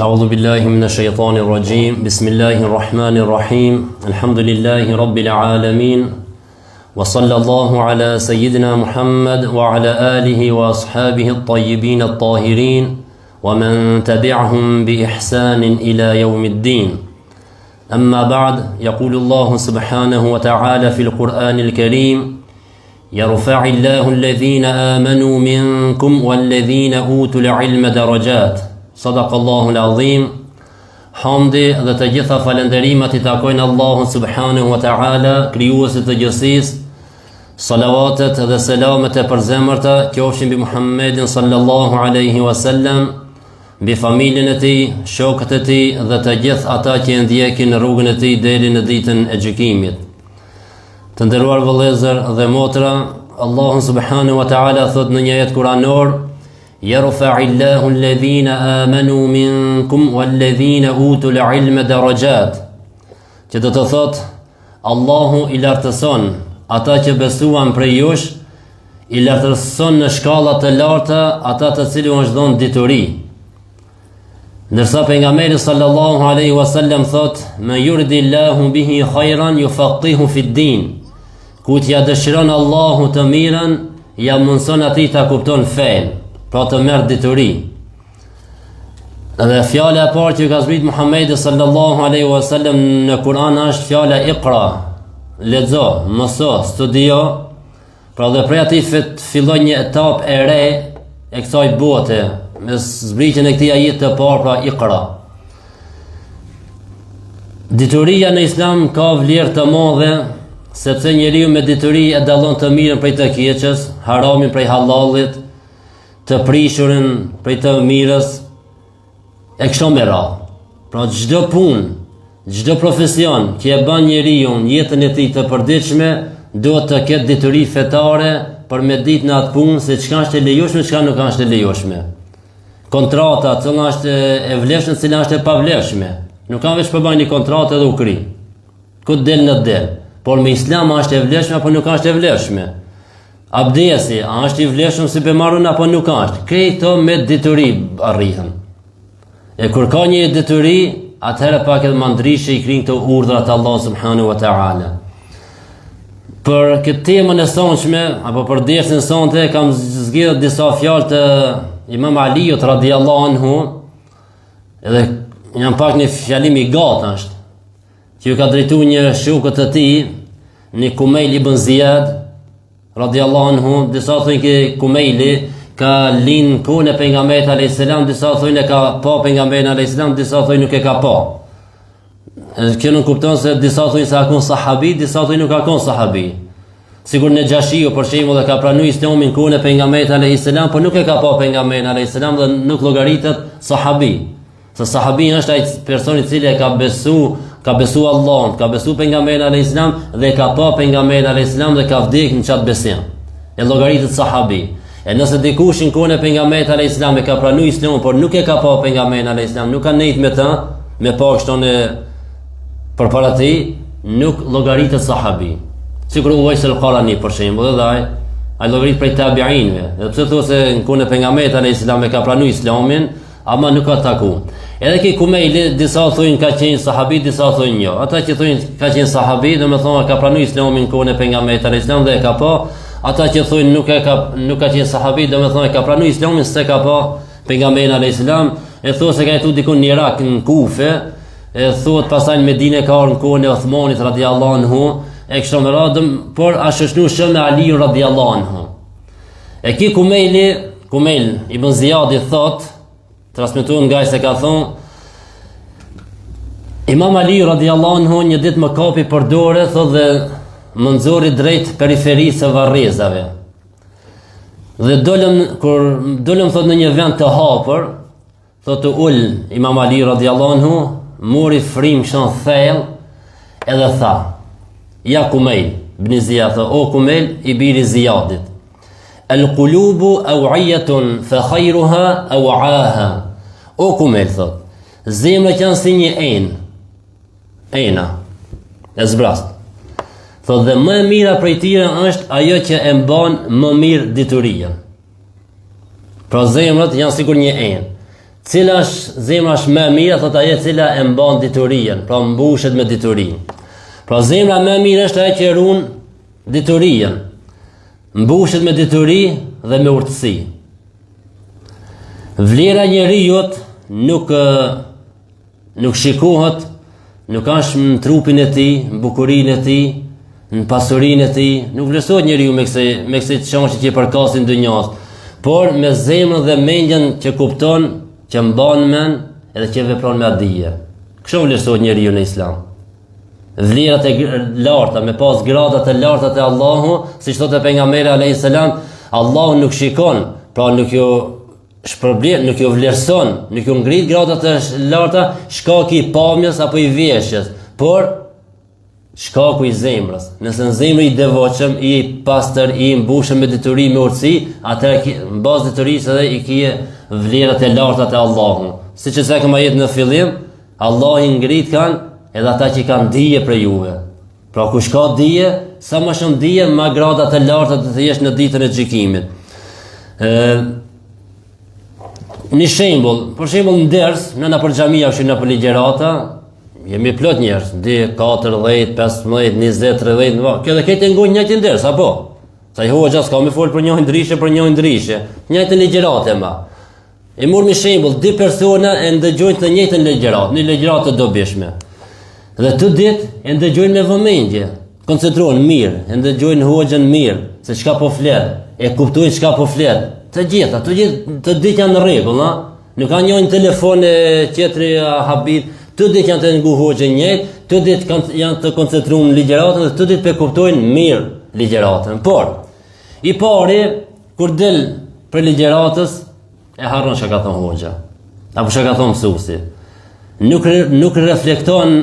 أعوذ بالله من الشيطان الرجيم بسم الله الرحمن الرحيم الحمد لله رب العالمين وصلى الله على سيدنا محمد وعلى آله وأصحابه الطيبين الطاهرين ومن تبعهم بإحسان إلى يوم الدين أما بعد يقول الله سبحانه وتعالى في القرآن الكريم يرفع الله الذين آمنوا منكم والذين أوتوا العلم درجات صدق الله العظيم Hamdi dhe të gjitha falënderimet i takojnë Allahut subhanahu wa ta'ala, krijuesit të gjithësisë, salavatet dhe selamet e përzemërta qofshin mbi Muhammedin sallallahu alaihi wasallam, mbi familjen e tij, shokët e tij dhe të gjithë ata që e ndjekin rrugën e tij deri në ditën e gjykimit. Të nderuar vëllezër dhe motra, Allahu subhanahu wa ta'ala thotë në një ajet kuranor, Yarfa'illahu alladhina amanu minkum walladhina utul ilma darajat. Që do të thotë Allahu i lartëson ata që besuan prej jush, i lartëson në shkalla të larta ata të cilëve u është dhënë dituri. Ndërsa pejgamberi sallallahu alaihi wasallam thotë, "Men yuridillahu bihi khairan yufaqihu fi din." Kujt ja dëshiron Allahu të mirën, ja mundëson atij ta kupton fenë, pra të merr dituri. Dhe fjala e parë që ka zbrit Muhammedi sallallahu alaihi wasallam në Kur'an është fjala Iqra, lexo, mëso, studio, Pra dhe prej aty filloi një etapë e re e kësaj bote, me zbritjen e këtij ajeti të parë, pra Iqra. Dituria në islam ka vlerë të madhe, sepse njeriu me dituri e dallon të mirën prej të keqes, haramin prej hallallit, të prishurën prej të mirës, E kështu me radhë. Pra çdo punë, çdo profesion që e bën njeriu në jetën e tij të përditshme, duhet të ketë dituri fetare për me ditë në atë punë se çka është e lejueshme, çka nuk është e lejueshme. Kontrata, cila është e vlefshme, cila është e pavlefshme. Nuk ka veç po baj një kontratë edhe u kry. Ku del në del. Por me islam a është e vlefshme apo nuk është e vlefshme? Abdesi, a është i vlefshëm si pe marr unë apo nuk është? Këto me dituri arrihen. E kur ka një dituri, atëherë pak edhe ma ndryshe i kryn këto urdhra të Allahut subhanahu wa ta'ala. Për këtë temën e sonshme, apo për dersin sonte, kam zgjedhur disa fjalë të Imam Aliut radiallahu anhu, edhe janë pak një fjalim i gatë është, që ju ka drejtu një shokut të tij, një Kumejl ibn Zijad, radiallahu anhu, disa thujnë ky Kumejli, ka lind n'kohën e pejgamberit a.s. disa thujnë e ka pa pejgamberin a.s. disa thujnë nuk e ka pa. Kjo nënkupton se disa thujnë se a kon sahabi, disa thujnë nuk a kon sahabi. Sikur Nexhashiu për shembull e ka pranu islamin n'kohën e pejgamberit a.s. por nuk e ka pa pejgamberin a.s. dhe nuk llogaritet sahabi. Se sahabi është ai person i cili e ka besu, ka besu Allahun, ka besu pejgamberin alayhis salam dhe e ka pa pejgamberin alayhis salam dhe ka vdek në qat besim. E llogaritet sahabi. E nëse dikush në kohën e pejgamberit alayhis salam e ka pranu islamin, por nuk e ka pa pejgamberin alayhis salam, nuk ka nejt me të, me pa kështu në përpara tij, nuk llogaritet sahabi. Sikur Uwais al-Qarani për shembull, edhe ai ai llogaritet prej tabiinëve. Edhe pse thotë se në kohën e pejgamberit alayhis salam e ka pranu islamin, Ama nuk ka taku. Edhe ky Kumejli, disa thujnë ka qenë sahabi, disa thujnë jo. Ata që thujnë ka qenë sahabi, domethonë ka pranu islamin n'kohën e pejgamberit alayhis salam dhe e ka pa. Ata që thujnë nuk, e ka, nuk ka qenë sahabi, domethonë ka pranu islamin s'e ka pa pejgamberin alayhis salam. E thotë se ka jetu dikun në Irak, në Kufe, e thotë pastaj në Medine ka ardhur në kohën e Uthmanit radiallahu anhu, e kështu me radhë, por asht shoqnu shumë me Aliun radiallahu anhu. E ky Kumejli, Kumejl ibn Zijadi thot, transmetohet nga ai se ka thonë, Imam Ali radiallahu anhu një ditë më kapi për dore, thot dhe më nxori drejt periferisë së varrezave. Dhe dolëm, kur dolëm thot në një vend të hapur, Thotë u ul Imam Ali radiallahu anhu, mori frymë kështu thellë edhe tha: Ja Kumejl, ibn Zijad, tha, o Kumejl, i biri Zijadit. El kulubu auijatun fa khajruha auaha. O Kumejl, thot, zemrat janë si një enë, ena, e zbrast. Thot, dhe më e mira prej tyre është ajo që e mban më mirë diturinë. Pra zemrat janë sikur një enë. Cila është zemra është më e mira, thotë ajo e cila e mban diturinë, pra mbushet me diturinë. Pra zemra më e mirë është ajo që e ruan diturinë. Mbushet me dituri dhe me urtësi. Vlera e njeriut nuk nuk shikohet, nuk është në trupin e tij, në bukurinë e tij, në pasurinë e tij, nuk vlerësohet njeriu me kësi me kësi çështje që i përkasin dynjas, por me zemrën dhe mendjen që kupton, që mban mend edhe që vepron me atë dije. Kështu vlerësohet njeriu në Islam. Vlerat e larta, me pas grada të larta te Allahu, siç thotë pejgamberi alayhis salam, Allahu nuk shikon, pra nuk ju shpërblen, nuk ju vlerëson, nuk ju ngrit gradat e larta shkaku i pamjes apo i veshjes, por shkaku i zemrës. Nëse në zemër i devotshëm, i pastër, i mbushur me dituri, me urtësi, atëherë në bazë diturisë edhe i kije vlerat e larta te Allahu. Siç e cekëm ajetin në fillim, Allahu i ngrit kanë edhe ata që kanë dije prej juve. Pra kush ka dije, sa më shumë dije, më grada të larta do të jesh në ditën e gjykimit. Ë Një shembull, për shembull në ders, në nëpër xhamia ose nëpër ligjërata, jemi plot njerëz, 2, 4, 10, 15, 20, 30, no, kjo dhe këtë e ngojnë njëjtin ders, apo? Se ai hoxha s'ka me fol për njërin ndryshe, për njërin ndryshe. Njëjtën ligjëratë e ma. E marrim një shembull, dy persona e ndëgjojnë të njëjtën ligjëratë, një ligjëratë të dobishme. Dhe të dytë e ndëgjojnë me vëmendje, koncentrohen mirë, e ndëgjojnë hoxhën mirë, se çka po flet, e kuptojnë çka po flet. Të gjitha, të gjithë të dytë janë në rregull, ha? Nuk ka njëri në telefon e tjetri habit, të dytë janë tu ngu hoxhën njëjtë, të dytë kanë janë të koncentruar në ligjëratën dhe të dytë po e kuptojnë mirë ligjëratën. Por i pari Kur del prej ligjëratës, e harron çka ka thonë hoxha. Apo çka ka thonë mësuesi. Nuk, nuk reflekton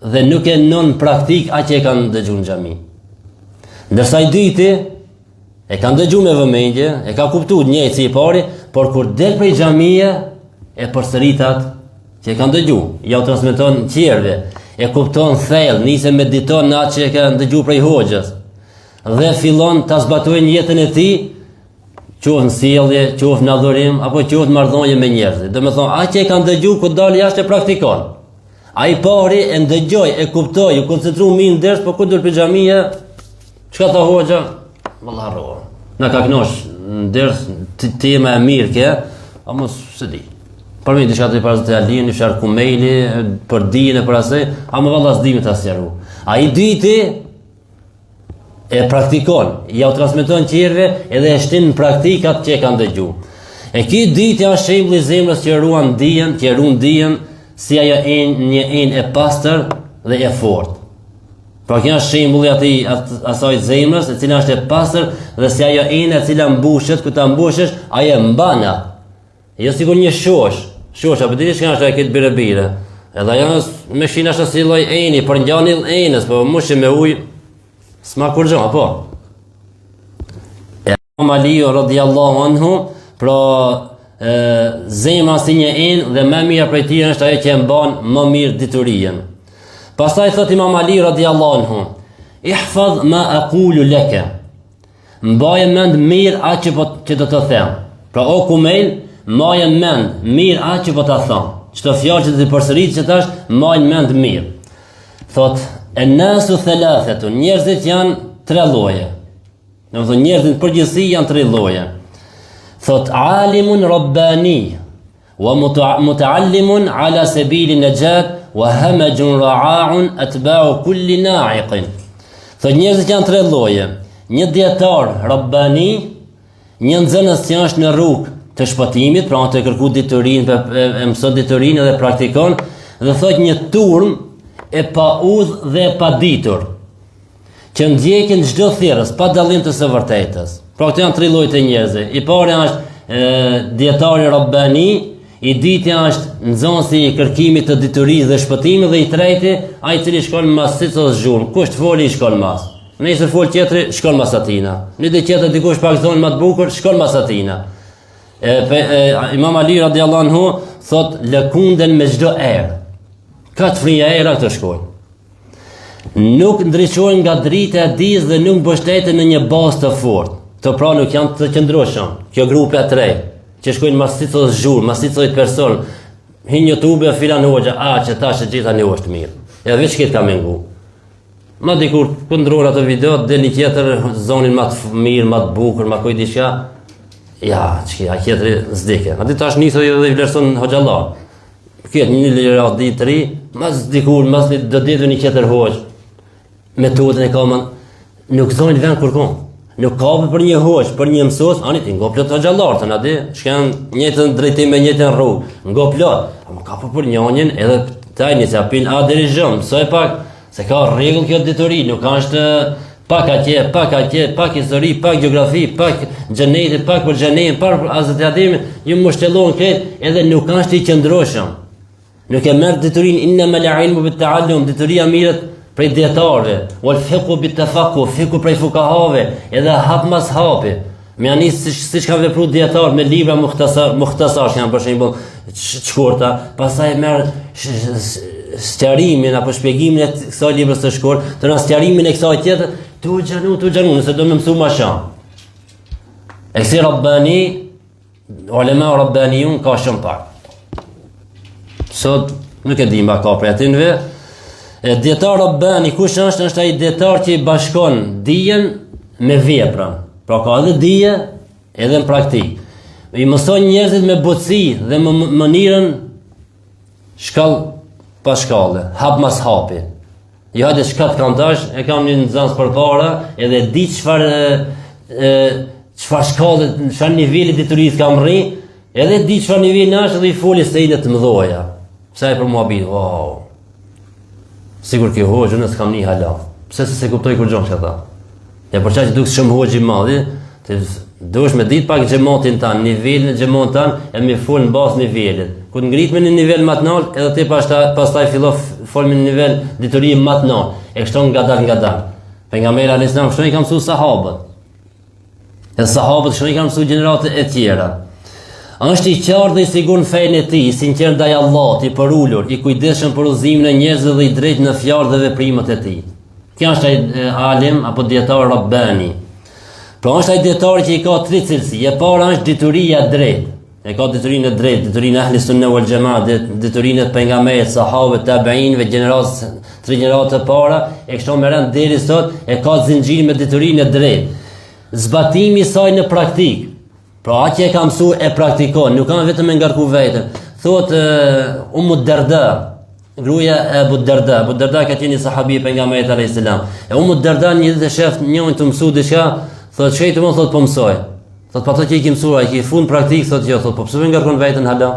dhe nuk e vnon n'praktikë atë që e kanë dëgju në xhami. Ndërsa i dyti, e ka ndëgju me vëmendje, e ka kuptu njëjtë si i pari, por kur del prej xhamie, e përsërit atë që e ka ndëgju, jau transmeton tjerëve, e kupton thellë, nis e mediton në atë që e ka ndëgju prej hoxhës. dhe fillon ta zbatojë në jetën e tij, qoftë në sjellje, qoftë në adhurim apo qoftë në marrëdhënie me njerëzit. Domethënë, atë që e ka ndëgju kur dal jashtë e praktikon. Ai i pari e ndëgjoi, e kuptoi, u koncentru mirë në ders, po kur dul prej xhamie, çka tha hoxha? Valla harrova. Na ka kënaq në ders tema e mirë ke, ama s'e di. Për me diçka të parë të Aliun, një farë Kumejli, për dijen e për asaj, ama valla s'di me ta sqaru. Ai i dyti e praktikon, jau transmeton tjerëve edhe e shtin në praktikë atë që e kanë dëgju. E ky i dyti është shembulli i zemrës që ruan dijen, që ruan dijen si ajo enë, një enë e pastër dhe e fortë. Pra kjo është shembulli atij at, asaj zemrës e cila është e pastër dhe si ajo enë e cila mbushet, kur ta mbushësh, ajo e mban atë. Jo sikur një shosh, shosh apo dini çka është ajo këtë bire bire. Edhe ajo me shina është si lloj eni, për ngjanin enës, po mbushe me ujë s'ma kurrgjë, apo. E Imam Aliu radiallahu anhu, pra e, zemra si një enë dhe më mirë prej tij është ajo që e mban më mirë diturinë. Pastaj thot Imam Ali radiallahu anhu, ihfadh ma aqulu laka. Mbaje mend mirë atë që po që do të them. Pra o Kumejl, mbaje mend mirë atë që po ta them. Çdo fjalë që do të përsërit që tash, mbaje mend mirë. Thot, en nasu thalathatun, njerëzit janë tre lloje. Domethënë njerëzit në përgjithësi janë tre lloje. Thot alimun rabbani, Wa muta'allimun ala sabili najat wa hamajun ra'a'un atba'u kulli na'iqin. Thot njerëzit janë tre lloje. Një dietar rabbani, një nxënës që është në rrugë të shpëtimit, pra tu e kërku diturinë, e, e mëson diturinë dhe praktikon, dhe thot një turmë e paudhë dhe e paditur. që ndjekin çdo thirrës pa dallim të së vërtetës. Pra këto janë tri lloje të njerëzve. I pari është e, dietari rabbani, i dyti është nxënësi i kërkimit të diturisë dhe shpëtimit dhe i treti ai i cili shkon mas secilës zhurmë, kush të foli i shkon mas. Nëse fol tjetri, shkon mas atina. Një ditë tjetër dikush pak zonin më të bukur, shkon mas atina. E, pe, e, Imam Ali radiallahu anhu thot lëkunden me çdo erë. Ka të fryjë era këto shkojnë. Nuk ndriçojnë nga drita e dijes dhe nuk mbështeten në një bazë të fortë. Këto pra nuk janë të qëndrueshëm. Kjo grupi e tretë. që shkojnë mas secilës zhurmë, mas secilit person, hin n'Youtube e filan hoxha, a, që tash e gjitha një është mirë. Edhe veç këtë ka me ngu. Ma dikur, kur ndrron ato video, del një tjetër, zonin ma të mirë, ma të bukur, ma koj diçka, ja, që kja, tjetëri zdike. A di tash nisë edhe i vlerëson hoxhallar. Këtë një lira, di të ri, mas dikur, mas një do ditë një tjetër hoxhë, metodën e ka më, nuk zojnë vend kurkun. Nuk ka për një hoxhë, për një mësues, ani ti ngo plot hoxhallar të na di, shkon njëjtën drejtim me njëjtën rrugë, ngo plot. Ama ka për njënin edhe taj një se apin A deri Zh, mësoj pak se ka rregull kjo dituri, nuk është pak atje, pak atje, pak histori, pak gjeografi, pak xheneti, pak për xhenetin, pak për Hazreti Ademin, ju mbështellon krejt, edhe nuk është i qëndrueshëm. Nuk e merr diturinë inna mal ilmu bit ta'allum, dituria mirret prej dijetarëve, wal fiqhu bit tafaqquh, fikhu prej fukahave, edhe hap mas hapi. Me ja nis siç siç kanë vepru dijetarët me libra muhtasar, muhtasar që janë për shembull të shkurta, pastaj merr sqarimin apo shpjegimin e kësaj librës të shkurt, të na sqarimin e kësaj tjetër, tu xhanu, tu xhanu, nëse do me mësu ma shumë. E kësi Rabbani, Ulema Rabbanijun ka shumë pak. Sot nuk e dim a ka prej atynve. E dijetar Rabbani kush është? Është ai dijetar që i bashkon dijen me veprën. Pra ka edhe dije, edhe në praktikë. I mëson njerëzit me butësi dhe me mënyrën shkallë pas shkalle, hap mas hapi. Jo hajde çka të kam tash, e kam një nxënës përpara, edhe di çfarë e çfarë shkalle, çfarë niveli diturisë kam rri, edhe di çfarë niveli është edhe i foli sene të mëdha. Pse ai për mua bi, wow. Sigur kjo hoxhë, unë s'kam ni hala. Pse se s'e kuptoj kurgjo çka tha. Ja për çaq duket shumë hoxhë i madh, ti duhesh me ditë pak xhematin tan, nivelin e xhematit tan, e me fol në bazë nivelit. Kur të ngrit me një nivel më të lartë, edhe ti pastaj pastaj fillo fol me një nivel diturie më të lartë. E kështu ngadal ngadal. Pejgamberi alayhis salam kështu i ka mësuar sahabët. E sahabët kështu i kanë mësuar gjeneratat e tjera. Është i qartë dhe i sigurt në fenë e tij, i sinqert ndaj Allahut, i përulur, i kujdesshëm për udhëzimin e njerëzve dhe i drejtë në fjalë dhe veprimet e tij. Kjo është ai alim apo dietar Rabbani. Pra është ai dietar që i ka tri cilësi. E para është dituria e drejtë. E ka diturinë e drejtë, diturinë e ehli sunne wal xhema, diturinë e pejgamberit, sahabëve, tabiinëve, gjeneratës, tri gjenerata të para, e kështu me rend deri sot e ka zinxhirin me diturinë e drejtë. Zbatimi i saj në praktikë. Pra atë që e ka mësu e praktikon, nuk ka vetëm me ngarku veten. Thotë Ummu Darda, gruaja e Abu Darda, Abu Darda ka qenë një sahabi i pejgamberit alayhis salam. E Ummu Darda një ditë e shef njërin tu mësu diçka, thotë çka je tu thotë po mësoj. Thotë po ato që i ke mësuar, i ke fut në praktikë, thotë jo, thotë po pse po ngarkon veten hala?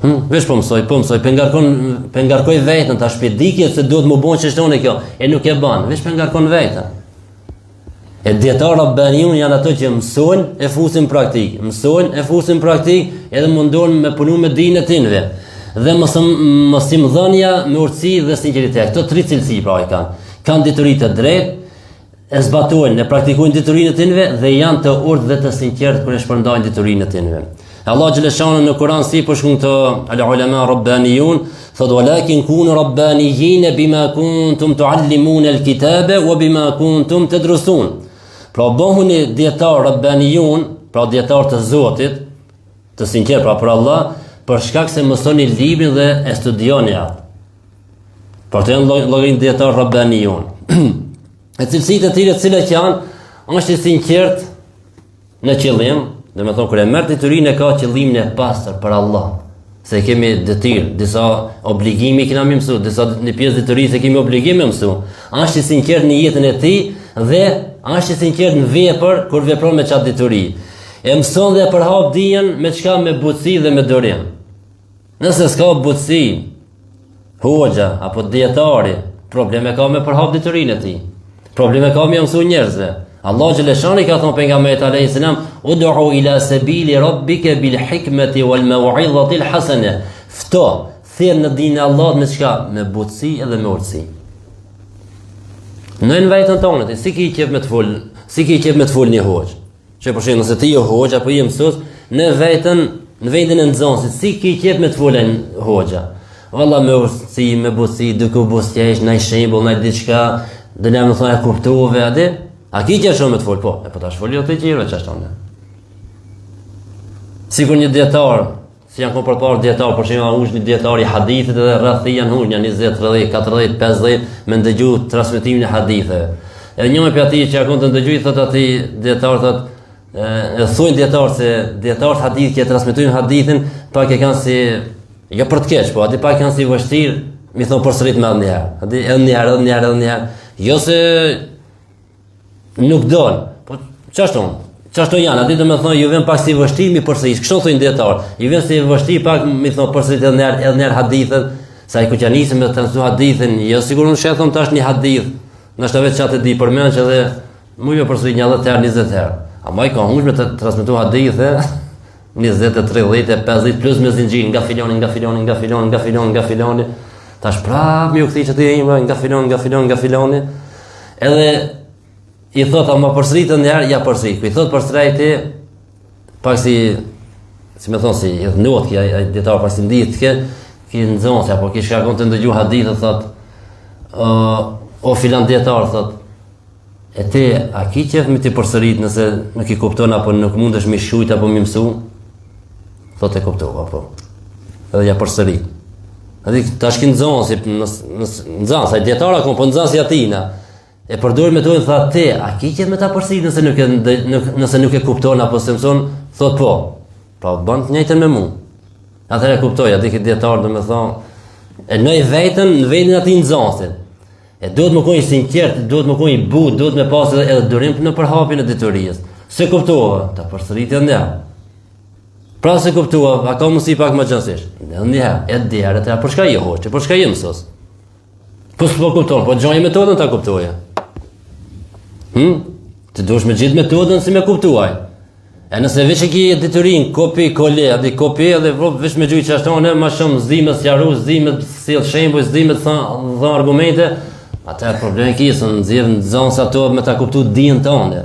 Hm, veç po mësoj, po mësoj, po ngarkon, po ngarkoj veten tash pe dikje se duhet më bën çështë kjo, e nuk e bën, veç po ngarkon veten. E dijetarë Rabbanijun janë ato që mësojnë e fusin praktikë, mësojnë e fusin praktikë, edhe mundohen me punu me dijen e tynve. Dhe mësim, mësimdhënia me urtësi dhe sinqeritet. Këto tri cilësi pra i kanë. Kanë dituri të drejtë, e zbatojnë, e praktikojnë diturinë e tynve dhe janë të urtë dhe të sinqertë kur e shpërndajnë diturinë e tynve. Allah xheleshanuhu në Kur'an si përshkruan këto al ulama rabbaniyun, thotë walakin kunu rabbaniyyin bima kuntum tuallimun al kitaba wa bima kuntum tadrusun. Pra bëhuni dijetar rabbaniyun, pra dijetar të Zotit, të sinqertë pra për Allah, për shkak se mësoni librin dhe e studioni atë. Pra të janë llogarit dijetar rabbaniyun. E cilësitë e tyre të cilat janë, është i sinqert në qëllim, domethonë kur e merr diturinë e ka qëllimin e pastër për Allah, se kemi detyrë, disa obligime kena me mësu, disa një pjesë diturisë e kemi obligim me mësu. Është i sinqert në jetën e tij dhe është i sinqert në vepër kur vepron me çat dituri. E mëson dhe e përhap dijen me çka me butësi dhe me durim. Nëse s'ka butësi, hoxha apo dijetari, probleme ka me përhap diturinë e tij. Probleme ka me mësu njerëzve. Allah xheleshanuhu i ka thonë pejgamberit alayhis salam, "Ud'u ila sabili rabbika bil hikmati wal maw'izati al hasana." Fto, thirr në dinin e Allahut me çka? Me butësi edhe me urtësi. Në në veten tonë, ti si ki qef me të fol, si ki qef me të fol një hoxhë? Që për shembull, nëse ti je hoxhë apo je mësues, në veten, në vendin e nxënësit, si ki qef me të fol hoxha? Valla me urtësi, me butësi, duke u buzëqesh, naj shembull, naj diçka, do me thonë e kuptove, a di? A ki qef shumë me të fol, po, e po tash fol jo të tjerëve çashtu. Sikur një dietar, si janë kon përpara dietar, për shembull është një dietar i hadithit edhe rreth tij janë hunë, janë 20, 30, 40, 50 me ndëgju transmetimin e haditheve. Edhe njëri prej atyre që ja kon tu ndëgju i thotë atij dietar thotë e, e thonë dietar se dietarët hadith që e transmetojnë hadithin pak e kanë si jo për të keq, po aty pak kanë si vështirë, mi thon përsërit me një herë. Aty edhe një herë, edhe një herë, edhe një herë. Jo se Nuk don. Po çashtu? Çashtu janë, aty domethënë ju vjen pak si vështirë mi përsërit. Kështu thonë dietar. Ju vjen si vështirë pak mi thon përsërit edhe një herë, edhe një herë hadithet, sa i ku që nisën me transmetu hadithin, jo sigurisht unë thon tash një hadith. Ndoshta vetë çatë di përmendsh edhe mu jo përsërit një 10 herë, 20 herë. Ama i ka hush me të transmetu hadithe 20, 30, 50 plus me zinxhir nga filoni, nga filoni, nga filoni, nga filoni, nga filoni. Tash prapë mi u kthi që ti nga filoni, nga filoni, nga filoni. Edhe i thot, a ma përsërit një herë, ja përsërit. Ku i thot përsëriti, pak si, si me thonë, si i dhënot, ki, ai dietar pak si ndihet, ke, ki nxënësi, apo ki shka kon tu ndëgju hadithe, thot, o, o filan dietar, thot, e ti, a ki qef me t'i përsërit nëse nuk i kupton, apo nuk mundesh mi shkrujt, apo mi mësu? Thot e kuptova, po. Edhe ja përsërit. Edhe tash ki nxënësi, nxënës, ai dietar apo po nxënësi atina. E përdor metodën tha ti, a ki qef me ta përsërit nëse nuk e nuk, nëse nuk e kupton apo s'e mëson, thot po. Po bën të njëjtën me mua. Atëherë e kuptoj, atë ki dietar domethonë, e vnon veten në vendin e atij nxënësit. E duhet me kon i sinqert, duhet me kon i butë, duhet me pas edhe, edhe durim në përhapjen e diturisë. S'e kuptova, ta përsërit edhe një. Pra s'e kuptova, a ka mundësi pak më gjanësisht? Edhe një herë, edhe dy herë, edhe për çka je hoxhë, për çka je mësus? Po s'po kupton, po gjeje metodën ta kuptoje. Hm? Ti duhesh me gjetë metodën si me kuptuaj. E nëse veç e ki diturinë, kopi, kole, adi kopi edhe vop veç me gjujt qashtu, ne ma shumë s'di me sqaru, s'di me sjell shembuj, s'di me dhënë argumente, atëherë problem ki, se nxjerr nxënës ato me ta kuptu dijen tënde.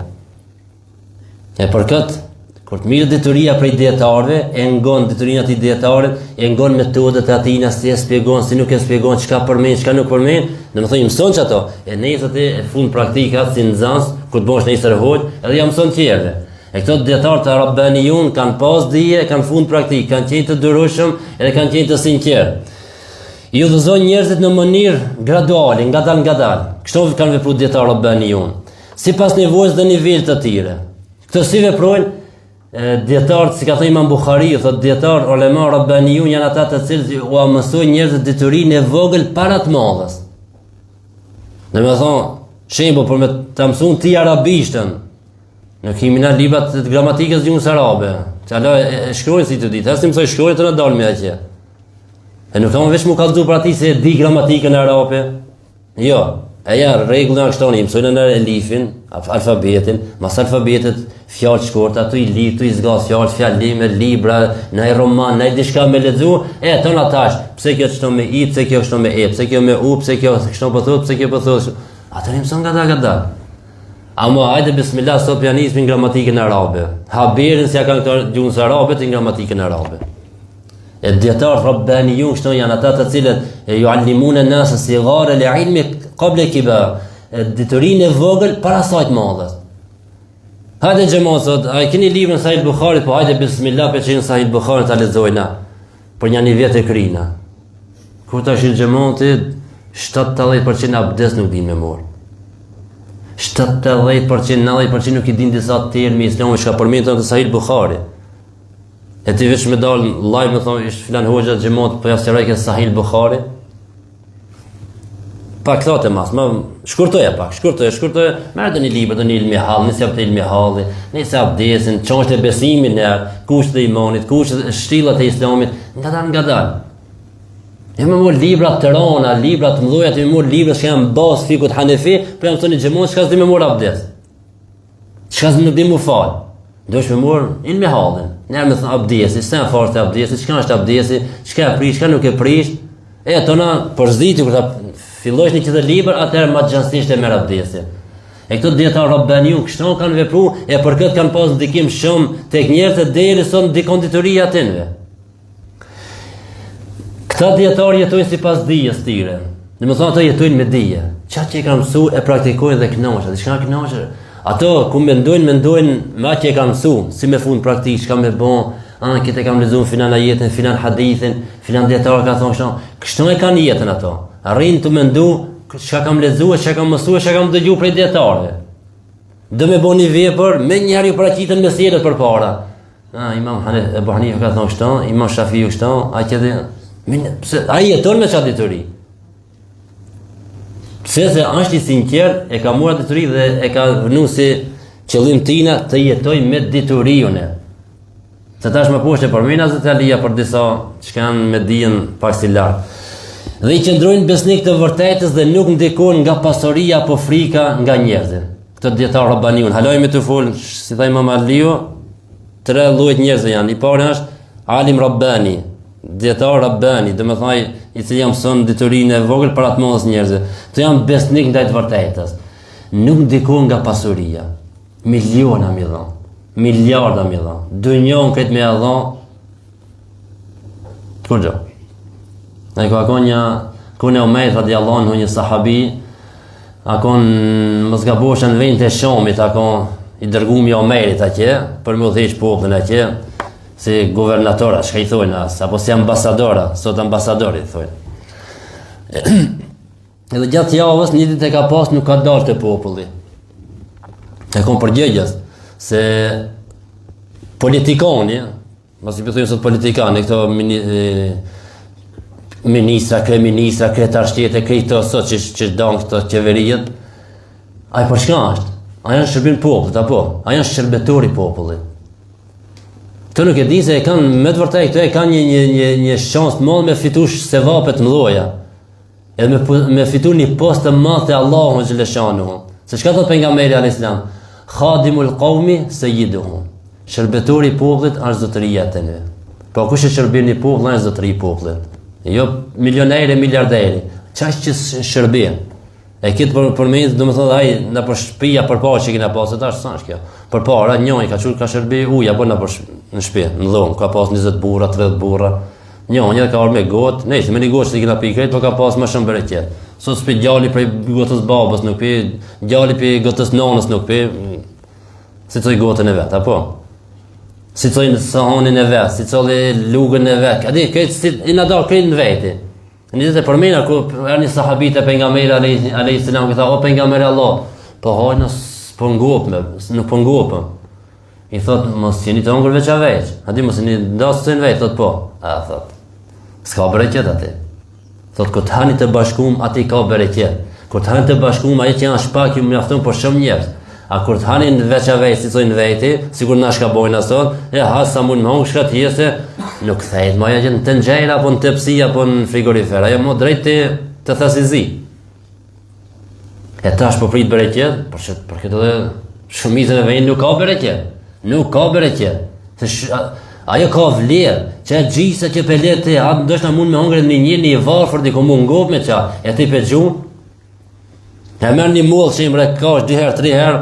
E për këtë, kur të mirret dituria prej dijetarëve, e ngon diturinë atij dijetarit, e ngon metodat e atina, si e spjegon, si nuk e spjegon, çka përmen, çka nuk përmen, domethonë i mëson qato, e nesër ti e fun n'praktikë si nxënës, kur të bësh nesër hoxhë, edhe ja mëson tjerëve. E këto dijetarë të Rabbanijun kanë pas dije, kanë fut n'praktikë, kanë qenë të durueshëm edhe kanë qenë të sinqertë. I udhëzojnë njerëzit në mënyrë graduale, ngadal ngadal. Kështu kanë vepruar dijetarët Rabbanijun. Sipas nevojës dhe nivelit të tyre. Këto si veprojnë? Dijetarët, si ka thënë Imam Buhari, thotë dijetarët ulema Rabbanijun janë ata të cilët ua mësojnë njerëzit diturinë e vogël para të madhes. Domethonë, shembull për me ta mësu ti arabishtën, nuk himi në librat të gramatikës gjuhës arabe, që ala e, e shkruajnë si të ditë, as ti mësoj shkruajnë të në dalë me atje. E nuk kam veç mu kallzu për ati se e di gramatikën arabe. Jo, e ja, rregullin kështu i mësojnë në elifin, alfabetin, mas alfabetit, fjalë të shkurta, tu i lidh, tu i zgath fjalë, fjalime, libra, naj roman, naj diçka me lexu, e tona tash, pse kjo kështu me i, pse kjo kështu me e, pse kjo me u, pse kjo kështu po thotë, pse kjo po thotë. Atë i mëson ngadalë ngadalë. Ama hajde bismillah sot ja nismi gramatikën arabe. Haberin s'ja kanë këto gjuhës arabe të gramatikën arabe. E dijetarët rabbanijun kështu janë ata të cilët e juallimune nase sigare el ilmi kable kibar. E diturinë e vogël para saj të madhe. Hajde xhemat sot, a e keni librin Sahih Buhari, po hajde bismillah pe çelim Sahih Buhari ta lexojna. Për një një vjet e kryna. Kur ta shih xhemati 70% abdes nuk din me marr. 70% 90% nuk i din disa terme islami çka përmenden te Sahih Buhari. E ti veç me dalë live me thonë, ishtë filan hoxha xhemat, po ja sqarojke Sahih Buhari. Pak thotë mas, më shkurtoje pak, shkurtoje, shkurtoje, merr një libër, një ilmihal, nise te ilmihali, nise abdesin, çështjet e besimit, në kushtet e imanit, kushtet e shtyllat e islamit, ngadal ngadal. E me marr libra të rona, libra të mëdha, të me marr libra që janë bazë fikut Hanefi, po jam thonë xhemat çka s'di me marr abdes. Çka nuk di mu fal. Duhesh me marr ilmihalin. Ne me thon abdesi, sa farë të abdesi, çka është abdesi, çka e prish, çka nuk e prish. E tona përziti kur ta fillosh një tjetër libër, atëherë më gjanësisht e merr abdesin. E këto dijetarë rabbanijun kështu kanë vepru e për këtë kanë pas ndikim shumë tek njerëzit deri sot ndikon dituria e atyre. Këta dijetarë jetojnë sipas dijes tyre. Domethonë ato jetojnë me dije. Qa që e kanë mësu e praktikojnë dhe kënaqen. Diçka kënaqen. Ato ku mendojnë, mendojnë me atë që e kanë mësu, si me fut n'praktikë, çka me bo. A, këtë e kam lexu në filan ajetin, filan hadithin, filan dijetar ka thonë kështu. Kështu e kanë jetën ato. Rrinë tu mendu, çka kam lexu, çka kam mësu, çka kam dëgju prej dijetarëve. Do me bo një vepër, menjëherë ju paraqiten meselet përpara. A, imam Hanif, Ebu Hanife ka thonë kështu, imam Shafiu kështu, a që dhe... Pse, ai jeton me qat dituri. Pse se është i sinqert, e ka marrë dituri dhe e ka vnu si qëllim tina të jetoj me diturinë. Se tash më poshtë e përmend Hazret Alia për disa që kanë me dijen pak si lartë. Dhe i qëndrojnë besnik të vërtetës dhe nuk ndikohen nga pasuria apo frika nga njerëzit. Këto dijetarë rabbaniun, hala jemi tu fol, si tha Imam Aliu, tre lloje njerëzve janë. I pari është alim rabbani, dijetar rabbani, domethënë i cili ja mëson diturinë e vogël për atë madhës njerëzve. Këto janë besnik ndaj të vërtetës. Nuk ndikohen nga pasuria. Miliona mi dhon, miliarda mi dhon, dynjon këtë me e dhon, kurgjo. Ai ka kon një, kohën e Omerit radiallahu anhu një sahabi, a kon mos gabosha në vend të Shamit, a kon i dërgumi i Omerit atje, për me udhëheq popullin atje, si guvernatora, çka i thojnë as, apo si ambasadora, sot ambasadori i thojnë. Edhe gjatë javës, një ditë e ka pas, nuk ka dalë te populli. E kon përgjegjës, se politikani, masi po thojnë sot politikani, këto mini, ministra, kryeministra, kryetar shtete, krejt këto sot që, që danë këto qeverijet, ai për çka është? Ai është shërbim popullit, apo? Ai është shërbëtor i popullit. Këto nuk e din se e kanë me të vërtetë këto e kanë një një një një shans të madh me fitu sevape të mëdha. Edhe me, me fitu një post të madh te Allahu xheleshanuhu. Se çka thot pejgamberi alayhis salam? Khadimul qawmi sayyiduhum. Shërbëtori i popullit është zotëria e tyne. Po kush e shërben një popull është zotëri i popullit. Jo milioneri, miliarderi. Qaj që shërben. E këtë për, për me domethonë ai nëpër shpia përpara që kina pasë, tash sa është kjo. Përpara, njoni ka çu ka shërbi ujë, apo nëpër në shpi, në dhomë, ka pas 20 burra, 30 burra. Njoni ka ardhur me gotë, nejse me një gotë që kina pi krejt, po ka pas më shumë bereqet. Sot s'pi djali prej gotës babës nuk pi, djali prej gotës nonës nuk pi, secili gotën e vet, apo? Secili sahanin e vet, secili lugën e vet, a di, krejt, si, i na da krejt në veti. Një ditë e përmena ku erdh një sahabi te pejgamberi alayhi salam i tha o pejgamber i Allahut, po hajna s'po ngopëm, nuk po ngopëm. I thot mos jeni tu hongër veç a veç. A di mos jeni ndasë në veç, thot po. A thot. S'ka bereqet aty. Thot kur të hani të bashkum aty ka bereqet. Kur të hani të bashkum ajo që janë pak ju mjafton për shumë njerëz. A kur të hani në veç a veç, secili në veti, sikur na shka bojna sot, e ha sa mund me hongër shka të jese, nuk kthehet ma ajo në tenxhere, apo në tepsi, apo në frigorifer, ajo mo drejt te, te thasi zi. E tash po prit bereqet, për, që, për këtë edhe shumicën e vendit nuk ka bereqet, nuk ka bereqet. Se sh, a, ajo ka vlerë, që e gjisa që pe le ti, atë ndoshta mund me hongër një një një varfër, diku mu ngop me qa, e ti pe gjun, E merr një mollë që i mre kash dy herë, tri herë,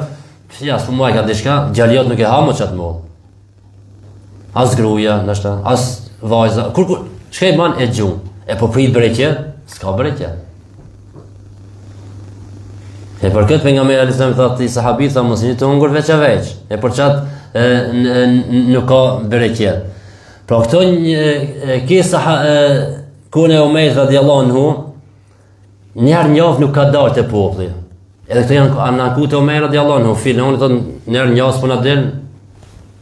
ja, s'po muaj ka diçka, djali jot nuk e ha më qatë mollë. As gruja, ndoshta, as vajza, kur, kur, çka i ban e gjun, e po prit bereqet, s'ka bereqet. E për këtë pejgamberi alejhi selam tha atij sahabit, tha mos jeni tu hongër veç e veç, e për qatë e, nuk ka bereqet. Pra këto një, e, ke saha, e, kohën e Omerit radiallahu anhu, Një herë n'javë nuk ka dalë te populli. Edhe këto janë janë anku te Omer radiallahu anhu, filani thotë një herë n'javë s'po na del.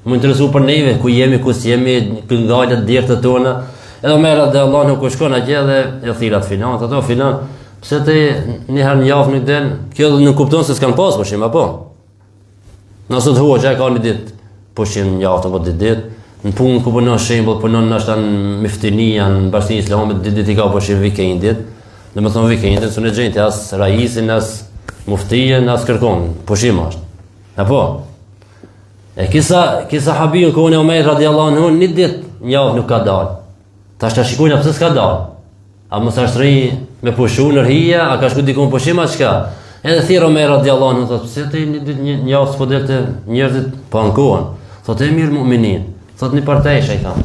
M'u interesu për neve, ku jemi, ku s'jemi, ku ndalet derët tona. Edhe Omer radiallahu anhu ku shkon atje dhe e thirr atë filan, thotë filan, pse ti një herë n'javë nuk del? Kjo nuk kupton se s'kan pas pushim apo? Na sot hoxha e ka një ditë pushim një javë apo dy ditë, në punë ku punon shembull, punon ndoshta në myftinia, në bashkësinë islame, dy ditë i ka pushim vikendit. Domethonë vikendit, s'e gjen ti as raisin, as muftien, as kërkon, pushim është. Apo? E ky sa, ky sahabi në kohën e Omerit radiallahu anhu, një ditë, një javë nuk ka dalë. Tash ta shikojnë pse s'ka dalë. A mos është rri me pushu në hije, a ka shku dikun pushim, a çka? Edhe thirr Omer radiallahu anhu, thotë, pse ti një ditë një, një javë s'po del te njerëzit, po ankohen. Thotë, emir mu'minin, thotë një partesha i kam.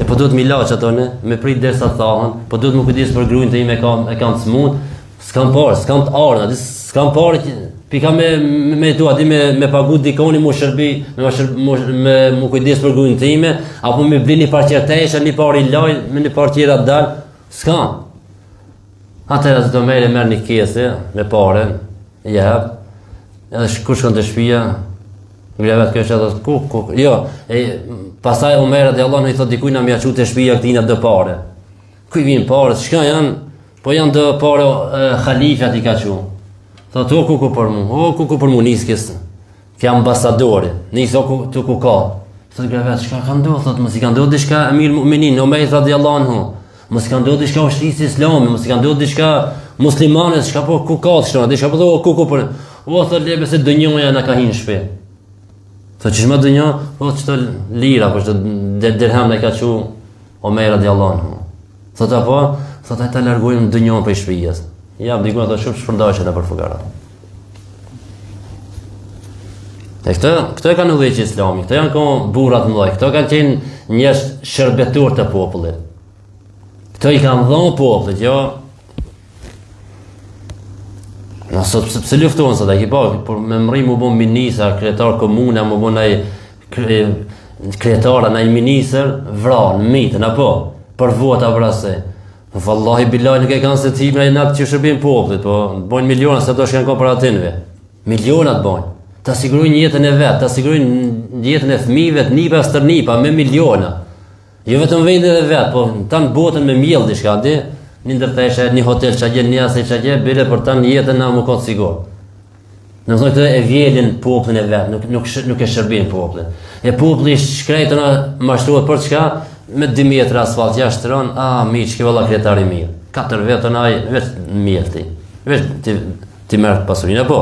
E po duhet mi la qato ne, me prit derisa të thahen, po duhet m'u kujdes për grujnë time e kam, e kam të smut, s'kam pare, s'kam të ardhë, s'kam pare që... Pika me me, me tu aty me me pagu dikoni mu shërbi, me më shërbi, mu, me mu kujdes për grujën time, apo me bli një par tjera tesha, një par i laj, me një par tjera dal, s'ka. Atëherë Hazreti Omeri merr një kese me pare, i jep, edhe kur shkon te shpia, Ngre vetë kjo që thotë, ku, ku, jo, e, pastaj Omer radiallahu anhu i thotë dikujna me ja çu te shpia këtina do pare. Ku i vinë pare, çka janë, Po janë do pare halifja t'i ka çu. Thotë, o kuku për mu, o kuku për mu, nis kësë. Ky ambasadori, nis o ku, të ku ka. Thotë, gra vetë, çka ka ndodhë, thotë, mos i ka ndodhë diçka Emir Muminin, Omerit radiallahu anhu. Mos i ka ndodhë diçka ushtrisë islame, mos i ka ndodhë diçka muslimanës, çka po ku ka të shtona, diçka po o kuku për... O, thotë, lebe se dynjoja na ka hi n'shpi. Thotë, qysh ma dynjo, po qëto lira, po qëto dirhem na ka çu Omer radiallahu anhu. Thotë apo, thotë ai ta largojmë dynjon prej shtëpisë. Ja, diku ato shumë shpërndajshin nëpër fukara. E këto, këto e kanë udhëheq islami, këto janë kon burra të mëdhej, këto kanë qenë njerëz shërbetor të popullit. Këto i kanë dhënë popullit, jo. Na sot pse, pse luftohen sot, e ki pa, por me mrri mu bon ministra, kryetar komune, mu bon ai kryetar, naj ministër, vran, mitën, apo, për vota vrase. Vallahi billahi nuk e kanë se të hipnë ai që shërbin popullit, po bojnë miliona se ato shkan ka për atynve. Milionat bojnë. Ta sigurojnë jetën e vet, ta sigurojnë jetën e fëmijëve, të nipa stërnipa me miliona. Jo vetëm vendin e vet, po tanë botën me mjell diçka, di, një ndërtesë, një hotel që gjen, një asaj që gjen, bile për tanë jetën na më ka sigurt. Do të thotë e vjelin popullin e vet, nuk nuk nuk e shërbejnë popullin. E populli i shkretë na mashtrohet për çka? Me 2 metra asfalt ja shtron, a mirë, çka valla kryetar i mirë. Katër vjet na ai veç mjelti. Veç ti ti merr pasurinë apo.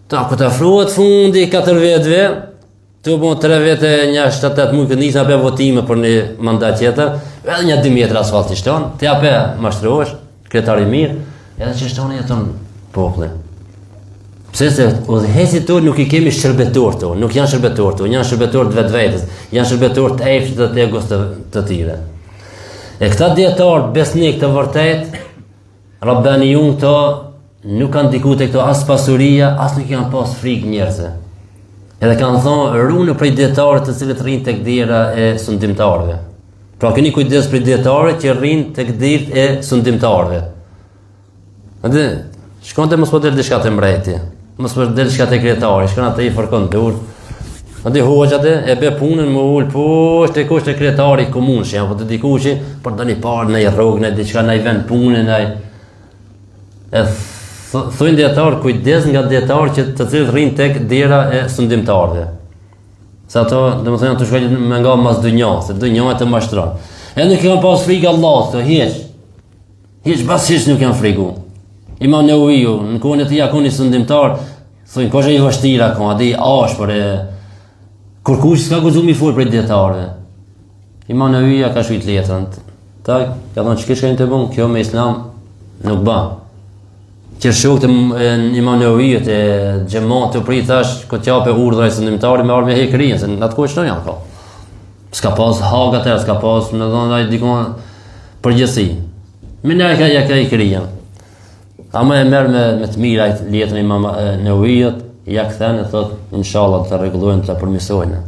Ta ku të afrohet fundi katër vjetëve, Tu bo 3 vete një 7-8 muj këtë nisë ape votime për një mandat tjetër, edhe një 2 metra asfalt i shton, ti ape mashtrohesh, kryetar i mirë, edhe që shton jeton populli. Pse se udhëheqësit tonë nuk i kemi shërbetor tonë, nuk janë shërbetor tonë, janë shërbetor të vetvetes, janë shërbetor të epshit dhe të egos të, të tyre. E këta dijetarë besnik të vërtet, Rabbanijun këto nuk kanë ndiku te këto as pasuria, as nuk janë pas frikë njerëzve. Edhe kanë thonë, runu prej dijetarëve të cilët rrinë tek dera e sundimtarëve. Pra keni kujdes prej dijetarëve që rrinë tek dera e sundimtarëve. Edhe shkon te mos po del diçka te mbreti, mos po del diçka te kryetari, shkon atë i fërkon durt. Atë hoxha atë e bë punën më ul poshtë te kush te kryetari i komunës, apo te dikush për ndonjë parë në rrogë në diçka në vend pune në e thonë dijetarët kujdes nga dijetarët që të cilët rrinë tek dera e sundimtarëve. Se ato, domethënë, ato shkojnë me nga mas dynja, se dynja të mashtron. E nuk kanë pas frikë Allah, të hiç. Hiç bas hiç nuk janë frigu. Imam Neveviu, në kohën e tij a kon një sundimtar, thonë kosha i vështirë a kon, a di ashpër e kurkush s'ka guxu mi fol prej dijetarëve. Imam Neveviu ja ka shkrujt letrën. Ta ka thonë çka shkojnë të bën, kjo me islam nuk ban. Që shokët e Imam Neveviut e xhemat të prit thash, ko t'jape urdhra i sundimtari me ardh me hek kryen, se në atë kohë çdo janë ka. S'ka pas hak atëherë, s'ka pas me dhonë ai dikon përgjegjësi. Me nërë ka ja ka i kryen. Ama e merr me, me të mirë ai letrën Imam Neveviut, ja kthen e thot, inshallah të rregullojnë të përmirësojnë.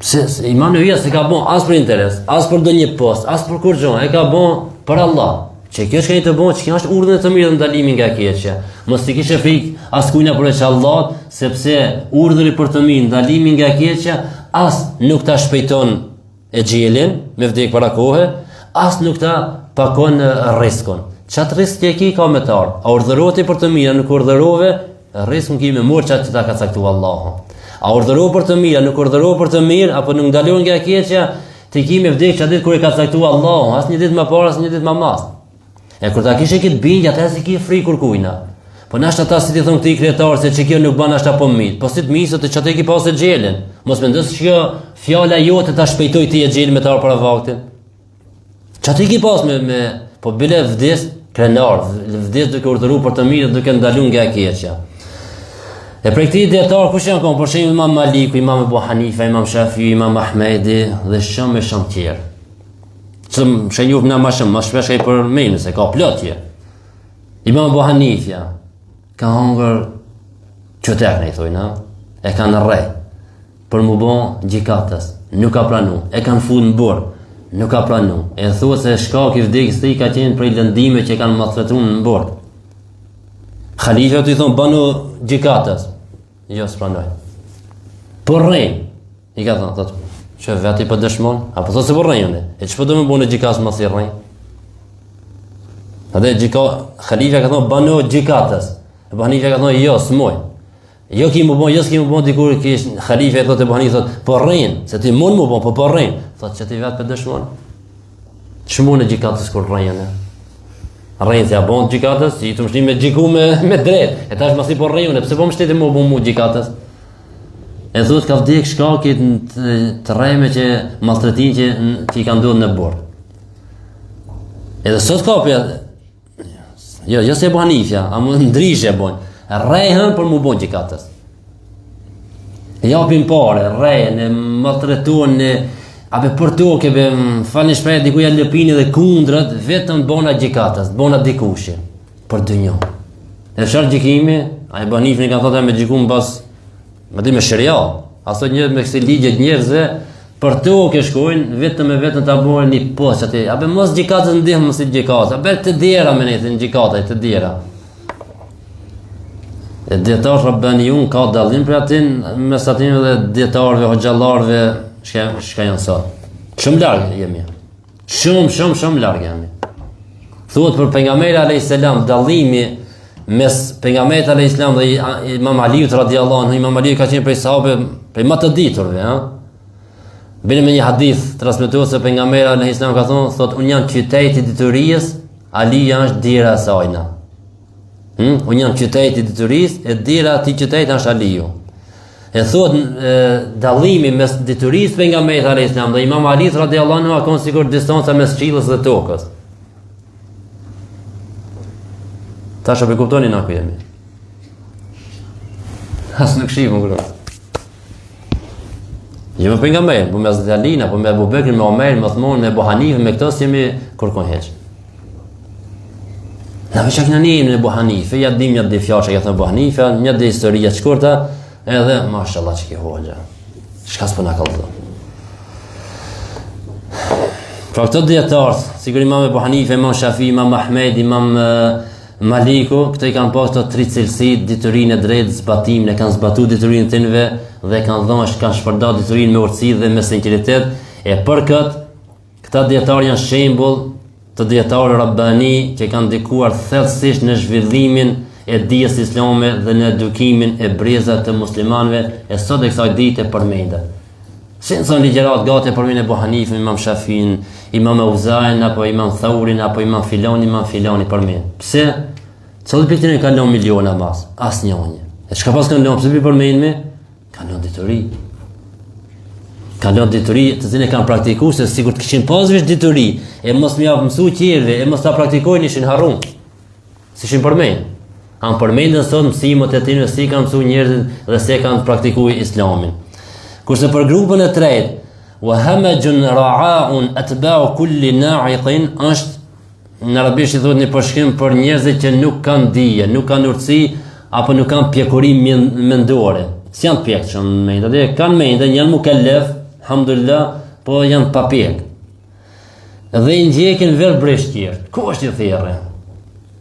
Pse se Imam Neveviu s'e ka bon as për interes, as për ndonjë post, as për kurrgjë, e ka bon për Allah. Që kjo çka të bon, që kjo është urdhër të mirë dhe ndalimi nga e keqja. Mos t'i kishe frikë askujna përveç Allahut, sepse urdhri për të mirë, ndalimi nga e keqja, as nuk ta shpejton exhelin me vdek para kohe, as nuk ta pakon rriskun. Qat rrisk që e ki ka me t'ardh. A urdhërove ti për të mirë, nuk urdhërove, rriskun ki me marr qat që ta ka caktu Allahu. A urdhërove për të mirë, nuk urdhërove për të mirë, apo nuk ndalon nga e keqja, ti ki me vdek qat ditë kur e ka caktu Allahu, as një ditë më parë, as një ditë më mas. E kur ta kishe këtë bindje, atëherë s'i ki frikë kurkujna. Po nashta ata si t'i thonë këtij kryetar se që kjo nuk ban nashta po mit. Po si të misë të qatë e ki pasë exhelin. Mos mendo se kjo fjala jote ta shpejtoj ti exhelin me të ardhë para vaktit. Qatë i ki pasë me, me po bile vdes krenar, vdes duke urdhëru për të mirë duke ndalu nga e keqja. E prej këtij dijetarë, kush janë konë, për shembull imam Maliku, imam Ebu Hanifa, imam Shafi, imam Ahmedi dhe shumë e shumë tjerë. Që më shenjuh në ma shumë, ma shpesh e i përmenë, se ka plot tjerë. Imam Ebu Hanifja. Ka hongër qytek ne i thojnë, ha? E kanë rreh për m'u bo gjykatës. Nuk ka pranu. E kanë fut në burg. Nuk ka pranu. E thuhet se shkak i vdekjes tij ka qenë prej lëndime që e kanë maltretu në burg. Halife tu i thonë banu gjykatës. Jo, s'pranoj. Po rren. I ka thonë, thotë, që veti po dëshmon, apo thotë se po rrej unë. E ç'po do me bo gjykatës masi rrej? Edhe gjyka, halifja ka thonë, banu gjykatës. Ebu Hanife ka thonë, jo, s'muj. Jo ki m'u bo, jo s'ki m'u bo, dikur kish halifja i thotë Ebu Hanife, thotë, po rren, se ti mund m'u bo, po po rren. Thotë, që ti vetë po dëshmon. Ç'mune gjykatës kur rrej unë? Rren se a bon gjykatës, i të mështi me gjyku me, me drejt. E tash masi po rrej unë, pse po më m'u bo mu gjykatës? E thotë ka vdek shkaki të, të rreme që maltretim që, që i ka ndodhur në burg. Edhe sot ka për Jo, jo se Ebu Hanifja, ama ndryshe e bojnë. Rrehen për m'u bo gjykatës. Japin pare, rrehen, e maltretojnë, e abe për tokë, be, falni shprehje, diku ja lëpini dhe kundrët, vetëm bona gjykatës, bona dikushi, për dynjo. E çfarë gjykimi, a Ebu Hanifën ka thotë me gjyku në bas, me di me sheriat, a sot një me kësi ligjet njerëzve, për tokë shkojnë, vetëm e vetëm ta bojnë një post aty, abe mos gjykatës ndihmë mos i gjykatës, abe të dera me nejtë në gjykata, të dera. E dijetarët rabbanijun ka dallim për atin, mes atin dhe dijetarëve, hoxhallarëve, shka, shka janë sot. Shumë larg jemi. Shumë, shumë, shumë larg jemi. Thuhet për pejgamberin alayhis salam dallimi mes pejgamberit alayhis salam dhe Imam Aliut radiallahu anhu, Imam Aliu ka qenë prej sahabëve, prej më të diturve, ha. Bile me një hadith transmetohet se pejgamberi alayhis salam ka thonë, thotë unë jam qyteti i diturisë, Alia është dera e sajna. Hm? Unë jam qyteti i diturisë, e dera e atij qyteti është Aliu. E thuhet dallimi mes diturisë pejgamberit alayhis salam dhe Imam Ali radiallahu anhu a kon sikur distanca mes qiellës dhe tokës. Tash a po kuptoni na ku jemi. As nuk shihim kur. Jo me pejgamberin, po me Hazret Alin, apo me Abu Bekrin, me Omerin, me Uthmanin, me Ebu Hanifën, me këto s'jemi kërkun hiç. Na veç kena një emrin Ebu Hanife, ja dim një dy fjalë që ka thënë Ebu Hanife, një dy histori të shkurta, edhe mashallah që ke hoxha. Çka s'po na kallzon. Pra këto dijetarët, sikur imam Ebu Hanife, imam Shafi, imam Ahmed, imam Maliku, këto i kanë pas këto tri cilësi, diturinë e drejtë, zbatimin, e kanë zbatu diturinë e tynve dhe kanë dhënë, kanë shpërnda diturinë me urtësi dhe me sinqeritet. E për këtë, këta dijetarë janë shembull të dijetarëve rabbani që kanë ndikuar thellësisht në zhvillimin e dijes islame dhe në edukimin e brezave të muslimanëve e sot e kësaj dite përmenden. Si në thonë ligjërat gati e përmend Ebu Hanifën, imam Shafin, imam Euzain, apo imam Thaurin, apo imam Filani, imam Filani përmend. Pse? Cili prej këtyne ka lënë miliona mas? Asnjë. E çka pas kanë lënë, pse p'i përmendim? Kanë lënë dituri. Kanë lënë dituri të cilën e kanë praktiku, se sikur të kishin pas veç dituri, e mos me ja mësu tjerëve, e mos ta praktikojnë, ishin harru. S'ishin përmend. Ama përmenden sot mësimet e tyne si kanë mësu njerëzit dhe si e kanë praktiku islamin. Kurse për grupin e tretë, wa hamajun ra'aun atba'u kulli na'iqin është në arabisht i thotë një përshkrim për njerëzit që nuk kanë dije, nuk kanë urtësi apo nuk kanë pjekuri mendore. S'janë të pjekshëm në mendje, dhe kanë mendje, janë mukellef, alhamdulillah, po janë pa pjek. Dhe i ndjekin verbërisht tjerët. Ku është i thirrë?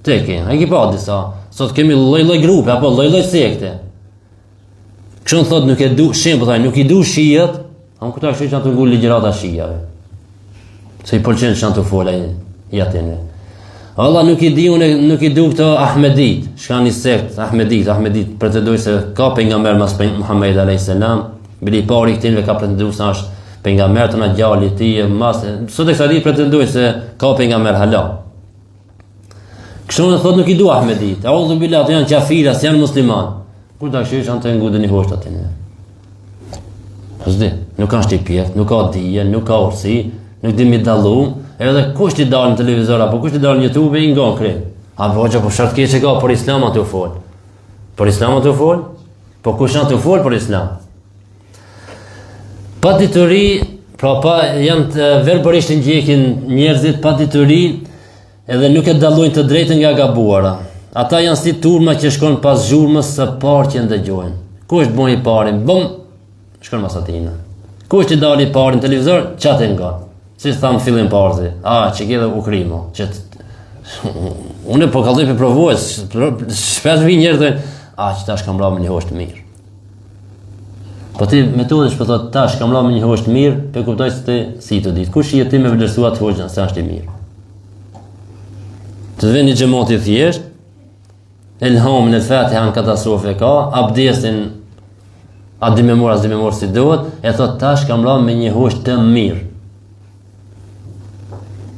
Te ke, e ki pa disa. Sot kemi lloj-lloj grupe apo lloj-lloj sekte. Kështu thot nuk e du, shembull thaj, nuk i du shiat, a më këta kështu që tu ngu ligjërata shiave. Se i pëlqen që tu fol ai i atyne. Valla nuk i di unë, nuk i du këto Ahmedit, shka një sekt Ahmedit, Ahmedit pretendojnë se ka pejgamber mas Muhammed alayhis salam, bile i pari këtynve ka pretendu se është Pejgamber të na djali i tij e mas sot e kësaj dite pretendojnë se ka pejgamber hala. Kështu në thotë nuk i du Ahmedit. Audhu billah, ato janë qafira, s'janë musliman. Kur ta kqyrsh janë tu ngu ndonjë hoxhë aty. S'di, nuk është i pjekt, nuk ka dije, nuk ka urtësi, nuk di mi dallu, edhe kush t'i dalë në televizor apo kush t'i dalë në YouTube i ngon krejt. A po hoxha po çfarë keqe ka për islam aty fol. Për islam aty fol? Po kush aty fol për islam? Pa dituri, pra pa janë të verbërisht i ndjekin njerëzit pa dituri edhe nuk e dallojnë të drejtën nga gabuara. Ata janë si turma që shkon pas zhurmës së parë që ndëgjojnë. Kush bon i pari, bum, shkon mas atina. Kush që dali i pari në televizor, qatë e nga. Si thamë fillim parzi, a, që ke dhe u krimo, që të... Unë po kallzoj për përvojë, shpesh vijnë njerëz thonë, a, që tash kam ra me një hoxhë të mirë. Po ti metodë që po thotë tash kam ra me një hoxhë të mirë, po kuptoj se ti si të ditë. Kush je ti me vlerësu atë hoxhën se është i mirë? Të vjen një xhemat i thjesht, Elhamin e Fatihan katastrofë ka, abdesin a di me marr, a di me marr si duhet, e thot tash kam ra me një hoxhë të mirë.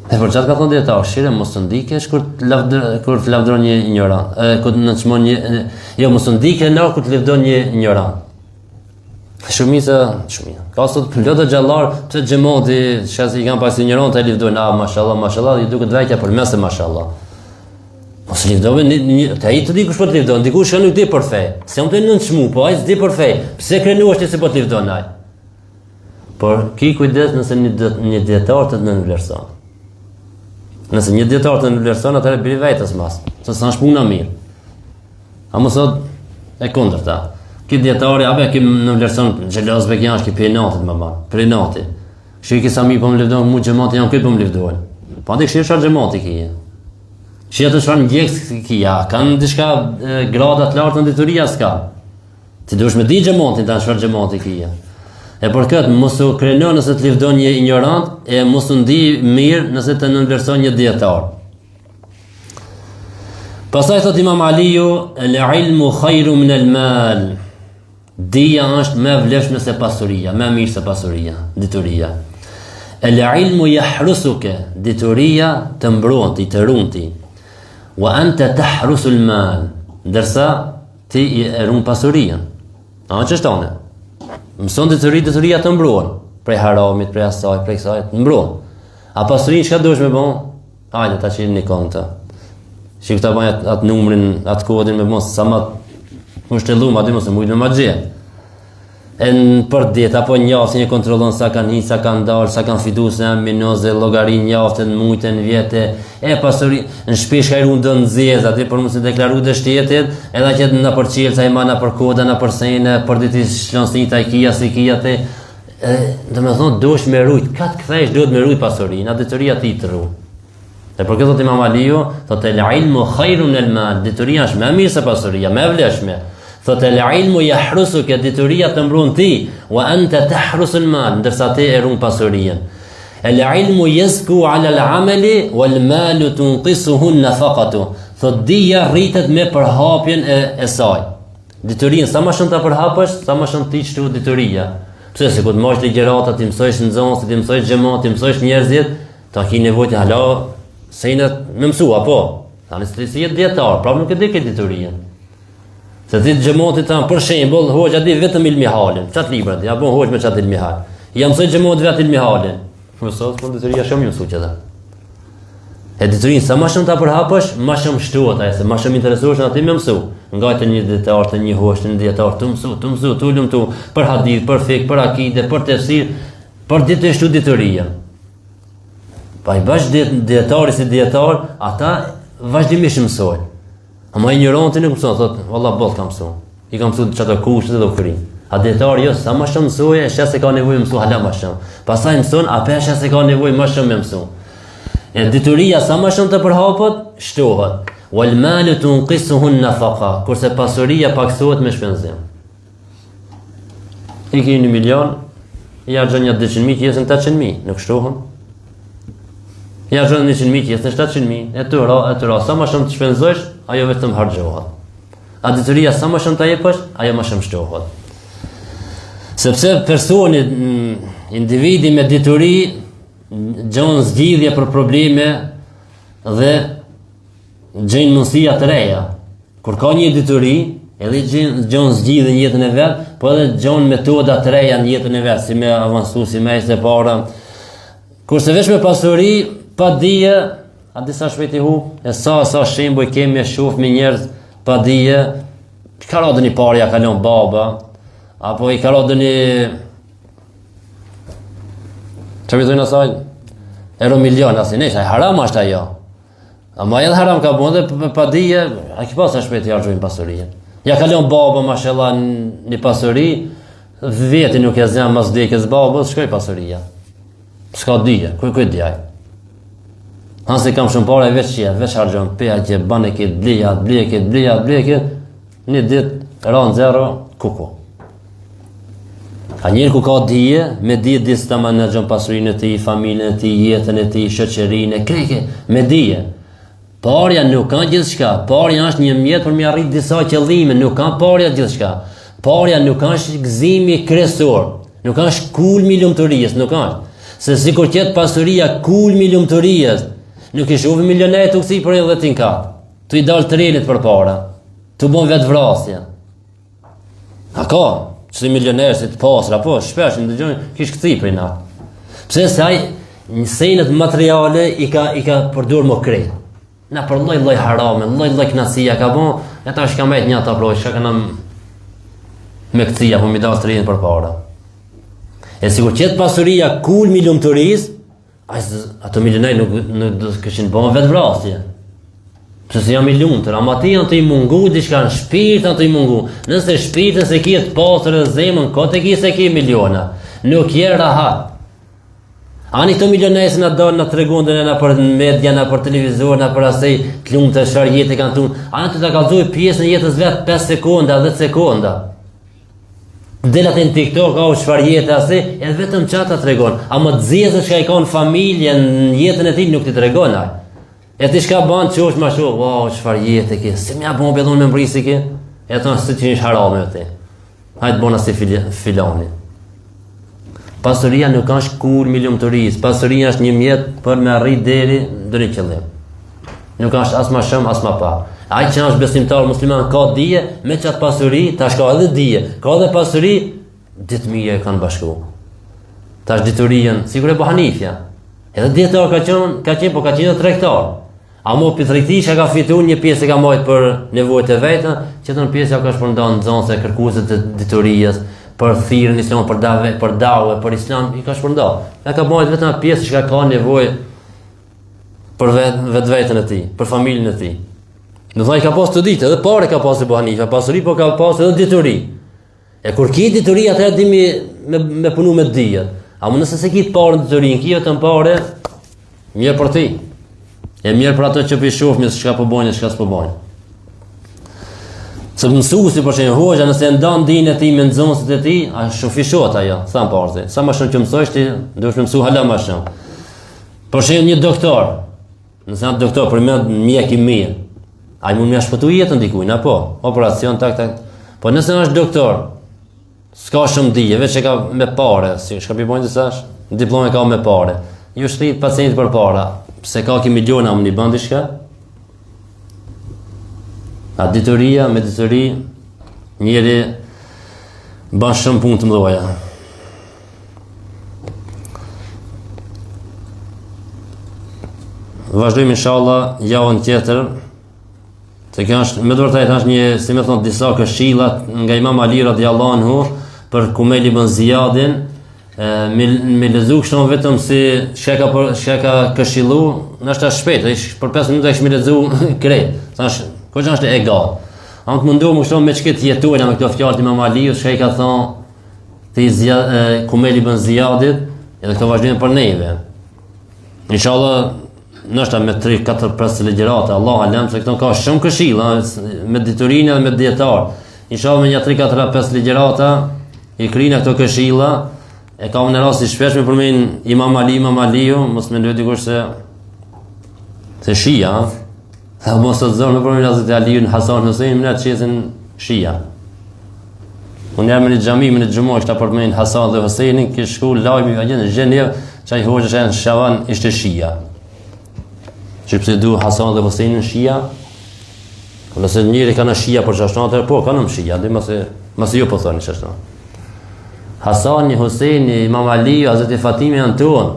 E për qatë ka thonë dijetarët, shire, mos u ndi keq kur të lavdër, kur të lavdron një injorant, e, kur të nënçmon një, jo, mos u ndi krenar kur të lavdron një injorant. Shumica, shumica. Ka sot plot hoxhallarë, pse xhemati, që i kanë pas injorantë e livdojnë, a mashallah, mashallah, i duket vetja për mes e mashallah. Mos livdove një, një të ai të di kush po të livdon, dikush që nuk di për fe. S'jam tu nënçmu, po ai s'di për fe. Pse krenohesh ti se po të livdon ai? Por ki kujdes nëse një një dijetar të nënvlerëson. Nëse një dijetar të nënvlerëson, atëherë bjeri vetes mas, se s'është puna mirë. A mos sot e kundërta. Ki dijetari, abe ki nënvlerëson xheloz be janë ki prej inatit më ban, prej inati. Shi ki sa mirë po më livdon, mu xhemati jam këtë po më livdojnë. Po atë këshir çfarë xhemati ki. Shi atë çfarë ndjekës ki, ja, kanë diçka grada të larta në dituri a s'ka. Ti duhesh me di xhematin tanë çfarë xhemati ki. E për këtë mos u kreno nëse të livdon një injorant e mos u ndi mirë nëse të nënvlerëson një dijetar. Pastaj thot Imam Aliu, el ilmu khairu min el mal. Dija është më e vlefshme se pasuria, më e mirë se pasuria, dituria. El ilmu yahrusuka, dituria të mbron ti, të ruan ti. Wa anta tahrusu el mal, ndërsa ti e ruan pasurinë. A që është tonë? Mëson dituri, dituria të mbron. Prej haramit, prej asaj, prej kësaj, të mbron. A pasurinë çka duhesh me bon? Hajde ta çelim një konto. Që këta bëjnë atë, atë numrin, atë kodin me mos sa më mushtëllum aty mos e mujt me ma gjet. E në për ditë apo një javë si një kontrollon sa kanë hi, sa kanë dalë, sa kanë fitu se janë minus e llogari një javë të në mujtë në vjetë e pasuri në shtëpi shkaj run do nxez aty për mos e deklaru dhe shtetit, edhe që në për çelësa i ma në për koda në për sene, për ditë i shlon si ta i kia si kia te E, do me thonë, duhesh me rujt, ka të kthehesh duhet me rujt pasurinë, a dituria ti të ruan. E për këtë thot Imam Aliu, thot el ilmu khairu min el mal, dituria është më mirë se pasuria, më e vlefshme. Thot el ilmu yahrusuka, dituria të mbron ti, wa anta tahrusu el mal, ndërsa ti e ruan pasurinë. El ilmu yazku ala al amali wal malu tunqisuhu an-nafaqatu. Thot dija rritet me përhapjen e, e saj. Diturinë sa më shumë ta përhapësh, sa më shumë ti shtohet dituria. Pse se kur të marrësh ligjërata, ti mësojsh nxënësit, ti mësojsh xhemat, ti mësojsh njerëzit, ta ki nevojë të hala se i me mësu apo. Tani si si je dijetar, prapë nuk e di këtë diturinë. Se ti xhematit tan për shembull, hoxha di vetëm ilmihalin, qat libër, ja bën hoxhë me qat ilmihal. Ja mësoj xhemat vet ilmihalin. Më sot, po dituria shumë ju mësu që E diturinë sa më shumë ta përhapësh, më shumë shtohet ajo, se më shumë interesohesh në atë me mësu. Nga të një dijetar, të një hoxhë, të një dijetar, të mësu, të mësu, të lumtu, për hadith, për fikh, për akide, për tefsir, për ditë të shtu dituria. Pa i bash dijetari si dijetar, ata vazhdimisht mësojnë. Ama injoranti nuk mëson, thotë, valla boll kam mësu. I kam mësu qato kushtet edhe u kry. A dijetari jo, sa më shumë mësoj, e sheh se ka nevojë mësu hala më shumë. Pastaj mëson, a e sheh se ka nevojë më shumë me mësu. E dituria sa më shumë të përhapet, shtohet. Wal malu tunqisuhu an-nafaqa, kurse pasuria pakësohet me shpenzim. I ke një milion, i harxhon një 200.000, jesin 800.000, nuk shtohen. I harxhon 100.000, jesin 700.000, e të ra, e të ra, sa më shumë të shpenzojsh, ajo vetëm harxhohet. A dituria sa më shumë ta jepësh, ajo më shumë shtohet. Sepse personi, mm, individi me dituri, gjen zgjidhje për probleme dhe gjen mundësia të reja. Kur ka një dituri, edhe gjen, gjen zgjidhje në jetën e vet, po edhe gjen metoda të reja në jetën e vet, si me avancu, si me ecë para. Kurse veç me pasuri, pa dije, a disa shpejt i hup, e sa sa shembuj kemi e shohim njerëz pa dije, ka ra ndonjë pare ja ka lon baba, apo i ka ra ndonjë Që mi thujnë asaj? Euro milion, asi, nejse, haram është ajo. Ama edhe haram ka bo dhe pa dije, a ki pa sa shpejt i harxhojnë pasurinë. Ja ka lon baba, mashallah, një pasuri, veti nuk e zë mas vdekjes babës, shkoi pasuria. S'ka dije, ku ku di ai? Hanse kam shumë pare veç që veç harxhon pe atje bën e këtë blija, blije këtë blija, blije këtë. Një ditë ra në zero, kuku. A njeri ku ka dije, me dije di si ta menaxhon pasurinë e tij, familjen e tij, jetën e tij, shoqërinë e krejt, me dije. Parja nuk ka gjithçka, parja është një mjet për me arrit disa qëllime, nuk ka parja gjithçka. Parja nuk është gëzimi kryesor, nuk është kulmi i lumturisë, nuk është. Se sikur të jetë pasuria kulmi i lumturisë, nuk i shohim milionerët tu kcy prej dhjetin kat, tu i dalë trenit përpara, tu bon vetëvrasje. A ka, si milioner, si të pasur, apo, shpesh, në dëgjojnë, kish kcy prej na. Pse se ai, në senet materiale i ka, i ka përdur më krejt. Na për lloj lloj harame, lloj lloj knaqsia ka bo, e tash ka met një ata proj, çka kanë me kcy, apo mi dalë trenit përpara. E sikur t'jetë pasuria kulmi i lumturisë, Ai ato milionerë nuk nuk do të kishin bën vetëvrasje. Pse se jam i lumtur, ama ti janë tu i mungu diçka në shpirt janë tu i mungu. Nëse shpirtin s'e ki të pastër dhe zemrën, kot e ki se ki miliona. Nuk je rahat. Ani këto milionerë se na dalë na tregon dhe na për media, na për televizor, na për asej të lumtë çfarë jetë kanë tunë. Ani të ta kallzoj pjesën e jetës vet 5 sekonda, 10 sekonda. Del atë në TikTok, au çfarë jetë asi, edhe vetëm qata tregon. Ama të zezën çka i ka në familje, në jetën e tij nuk t'i tregon ai. E ti çka bën çohesh ma shoh, wow, çfarë jetë ke? Si më bën bellon me mbri si ke? E thon si ti është haram me ti. Hajt bona si filani. Pasuria nuk është kulmi i lumturisë, pasuria është një mjet për me arrit deri në një qëllim. Nuk është as ma shumë, as ma pak. Ai që është besimtar musliman ka dije, me qatë pasuri, tash ka edhe dije, ka edhe pasuri, dy të mira e kanë bashku. Tash diturinë, sikur Ebu Hanifja. Edhe dijetar ka qenë, ka qenë, po ka qenë edhe tregtar. Amo pi tregtisë ka fitu një pjesë e ka majtë për nevojat e veta, tjetrën pjesë ja ka shpërnda nxënësve, kërkuesve të diturisë, për thirrjen islam, për dave, për dave, për islam, i ka shpërnda. Ja ka majtë vetëm atë pjesë që ka nevojë për vet, vetveten e tij, për familjen e tij. Do thonë ka pas të dytë, edhe pare ka pas Ebu Hanifa, pasuri po ka pas edhe dituri. E kur ki dituri atëherë di me me, me punu me dije. Ama nëse s'e ki të parën diturinë, ki vetëm pare, mirë për ti. E mirë për ato që po i shohim se çka po bojnë e çka s'po bojnë. Se mësuesi për shembull hoxha nëse e ndan dijen e tij me nxënësit e tij, a shumëfishohet ajo, sa më parë. Sa më shumë që mësosh ti, duhesh me mësu hala më shumë. Për shembull një doktor, nëse janë doktor për me mjek i mirë, ai mund me shpëtu jetën dikujt, apo operacion tak tak. Po nëse është doktor, s'ka shumë dije, veç e ka me pare, si çka po bojnë disa, diplomë ka me pare. Ju shtrihet pacientit përpara, pse ka ki miliona më një bën diçka? A dituria me dituri njeri bën shumë punë të mëdha. Vazhdojmë inshallah javën tjetër. Se kjo është me të vërtetë është një, si me thonë, disa këshilla nga Imam Ali radiallahu anhu për Kumel ibn Ziyadin, me me lexu kështu vetëm si çka ka për çka ka këshillu, ndoshta shpejt, ish për 5 minuta ish me lexu krejt. Thash, ko që është e gatë. A të mundohem kështu me çka të jetojna me këto fjalë të Imam Aliut, çka i ka thonë të Zia, Kumel ibn Ziyadit, edhe këto vazhdojnë për neve. Inshallah, ndoshta me 3, 4, 5 ligjërata, Allahu alem, se këto ka shumë këshilla me diturinë dhe me dijetar. Inshallah me një 3, 4, 5 ligjërata i kryna këto këshilla, e kam në rast shpesh me përmend Imam Ali, Imam Aliu, mos mendoj dikush se se shia, Tha mos të zonë me përmend Hazreti Aliun, Hasan Husein, më qesin shia. Unë jam në një xhami, në një xhuma, kisha përmend Hasan dhe Huseinin, kish shku lajmi atje në Gjenevë, qaj hoxhë që në Shavan ishte shia. Që pse du Hasan dhe Huseinin shia? Po nëse njëri ka në shia për çashtu atëherë po ka në shia, dhe mos e mos ju po thoni çashtu. Hasani, Huseini, Imam Ali, Hazreti Fatime janë tonë.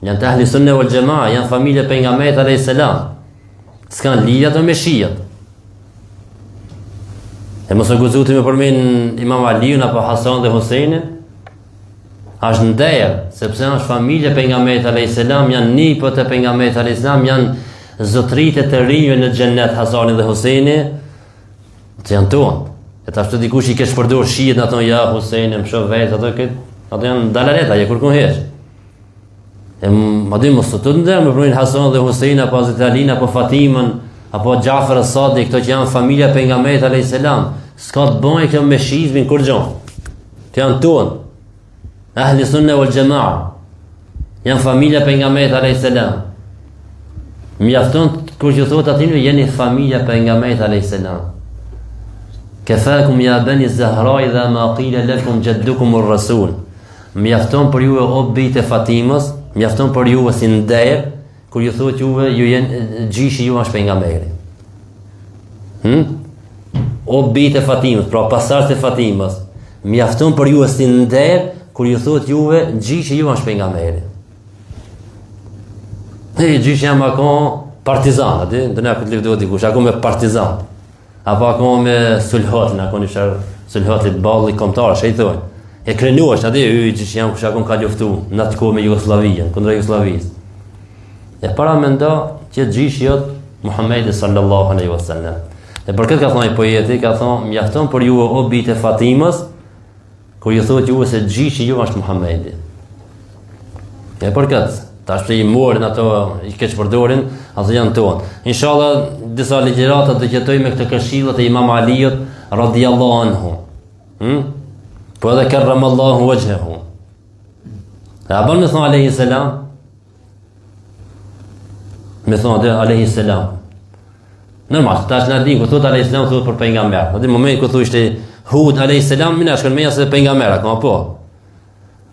Janë të ehli sunne wal xhema, janë familje pejgamberit alayhis salam. S'kan lidhje ato me shiat. E mos e guxu ti me përmend Imam Aliun apo Hasan dhe Huseinin. Është nder, sepse është familje pejgamberit alayhis salam, janë nipët e pejgamberit alayhis salam, janë. zotërit e të rinjve në xhennet Hasani dhe Huseni, ato janë tonë. E tash dikush i keqpërdor shijet në ato ja Huseni, më shoh vetë ato këtë, ato janë dalaleta, je kurkun hiç. E ma di mos të të ndër me përmend Hasan dhe Husein apo Hazret Alin apo Fatimën apo Xhafer Sadik, këto që janë familja e pejgamberit alayhis salam, s'ka të bëjë kjo me shiizmin kurgjo. Këto janë tonë. Ahli sunne wal jamaa. Janë familja e pejgamberit alayhis salam. Mjafton kur ju thotë atyne jeni familja e pejgamberit alayhis salam. Kefakum ya bani Zahra idha ma qila lakum jaddukum ar-rasul. Mjafton për juve o bijtë e Fatimës, mjafton për juve si nder, kur ju thotë juve ju jen gjyshi ju është pejgamberi. Hm? O bijtë e Fatimës, pra pasardhësit e Fatimës, mjafton për juve si nder kur ju thotë juve gjyshi ju është pejgamberi. Ne gjyshi jam a kon partizan, aty, do na këtë lëvdohet dikush, a kon me partizan. Apo a kon me sulhotin, a kon i sharë sulhotit balli kombëtar, që i thonë. E krenohesh, aty, y, gjyshi jam kush a kon ka luftu në atë kohë me Jugosllavinë, kundra Jugosllavisë. E paramendo që gjyshi jot Muhammedi sallallahu alaihi wasallam. E për këtë ka thonë poeti, ka thonë, mjafton për juve o bijtë e Fatimës, Kur ju thotë juve se gjyshi ju është Muhammedi. E për këtë, tash pse i morën ato, i keqpërdorin, ato janë tonë. Inshallah, disa ligjërata do të jetojmë me këtë këshillat e Imam Aliut, radiallahu anhu. Hmm? Po edhe kerremallahu vexhhehu. E a bën me thonë alejhi selam? Me thonë atë alejhi selam. Normal, tash na din ku thotë alejhi selam thotë për pejgamber. Në atë moment ku thoshte Hud alejhi selam, më na shkon menja se pejgamber, ka po.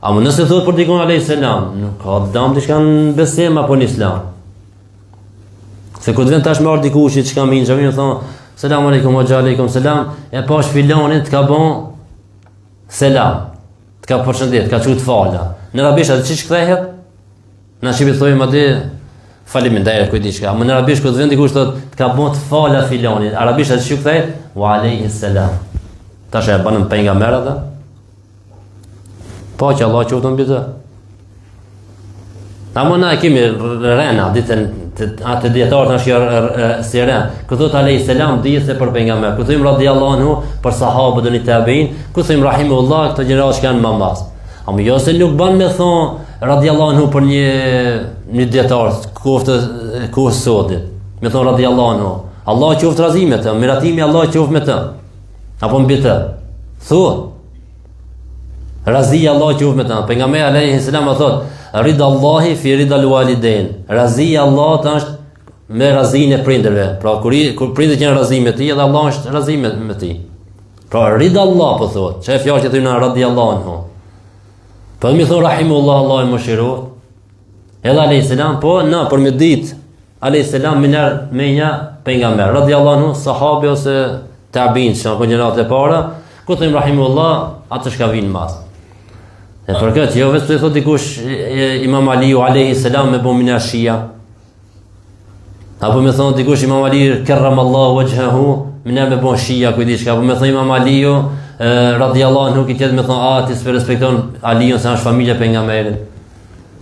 Ama nëse thotë për dikon alejhi selam, nuk ka dam diçka në besim apo në islam. Se kur të vjen tash me ardh dikush që ka më në xhami, thonë selam aleikum wa aleikum selam, e pash filonin të ka bon selam. Të ka përshëndet, të ka çu të fala. Në arabisht atë çish kthehet? Na shqip i thojmë aty faleminderit ku diçka. Ama në arabisht kur të vjen dikush thotë të ka bën të fala filani. Arabisht atë çish kthehet? Wa alayhi salam. Tash e bënëm pejgamber atë. Paqja e Allahut qoftë mbi të. Ama na e kemi rena, ditën të atë dijetarët është kjo si ren. Kur thotë alayhi salam dihet se për pejgamber. Kur thojmë radiallahu anhu për sahabët dhe tabiin, kur thojmë rahimullah këto gjenerata që kanë më mbas. Ama jo se nuk bën me thon radiallahu anhu për një një dijetar kohë kohë sotit. Me thon radiallahu anhu. Allah qoftë razi me të, miratimi Allah qoftë me të. Apo mbi të. Thuhet Razia Allah qoftë me të. Pejgamberi alayhi salam thot, Rida Allahi fi rida al-walidain. Razia Allahut është me razinë e prindërve. Pra kur i, kur prindërit janë razi me ti, edhe Allah është razi me, me ti. Pra rida Allah po thot, që e fjalë që thonë radi Allah anhu. Po mi thon rahimullah Allah e mëshiroftë. Edhe alayhi salam po na për me ditë Alejhi selam menjëherë menja pejgamber, radiallahu anhu, sahabi ose tabiin, që janë gjeneratat e para, kur thojmë rahimullah, atë çka vijnë mas. E për këtë, jo veç të thot dikush Imam Aliu alejhi selam me bo menjëherë shia, apo me thonë dikush Imam Aliu kerrem Allahu vexhhehu, menjëherë me bo shia, ku diçka, apo me thonë Imam Aliu radiallahu anhu, këtë me thonë, a, ti s'pe respekton Aliun se është familja e pejgamberit.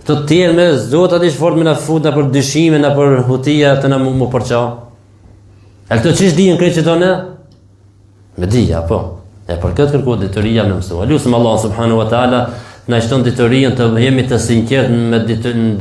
Të tjerë me zot atë fort me na fut në për dyshime, në për hutia të na mu, mu përça. E këto qysh dihen krejt qëto ne? Me dija, po. E për këtë kërkohet dituria me mësu. E lusim Allah subhanahu wa ta'ala të na shton diturinë të jemi të sinqertë me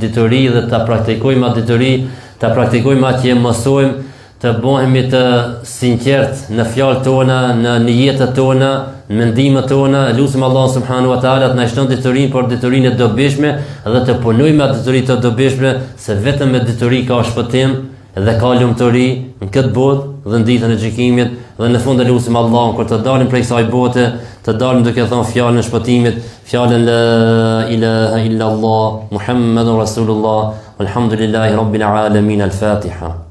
dituri dhe ta praktikojmë atë dituri, ta praktikojmë atë që mësojmë, të bëhemi të sinqertë në fjalët tona, në nijetet tona, në mendimet tona, lusim Allah subhanahu wa taala të na shton diturinë por diturinë e dobishme dhe të punojmë atë dituri të dobishme se vetëm me dituri ka shpëtim dhe ka lumturi në këtë botë dhe në ditën e gjykimit dhe në fund e lusim Allahun kur të dalim prej kësaj bote, të dalim duke thënë fjalën e shpëtimit, fjalën la ilaha illa Allah, Muhammedun Rasulullah, walhamdulillahi rabbil alamin al-Fatiha.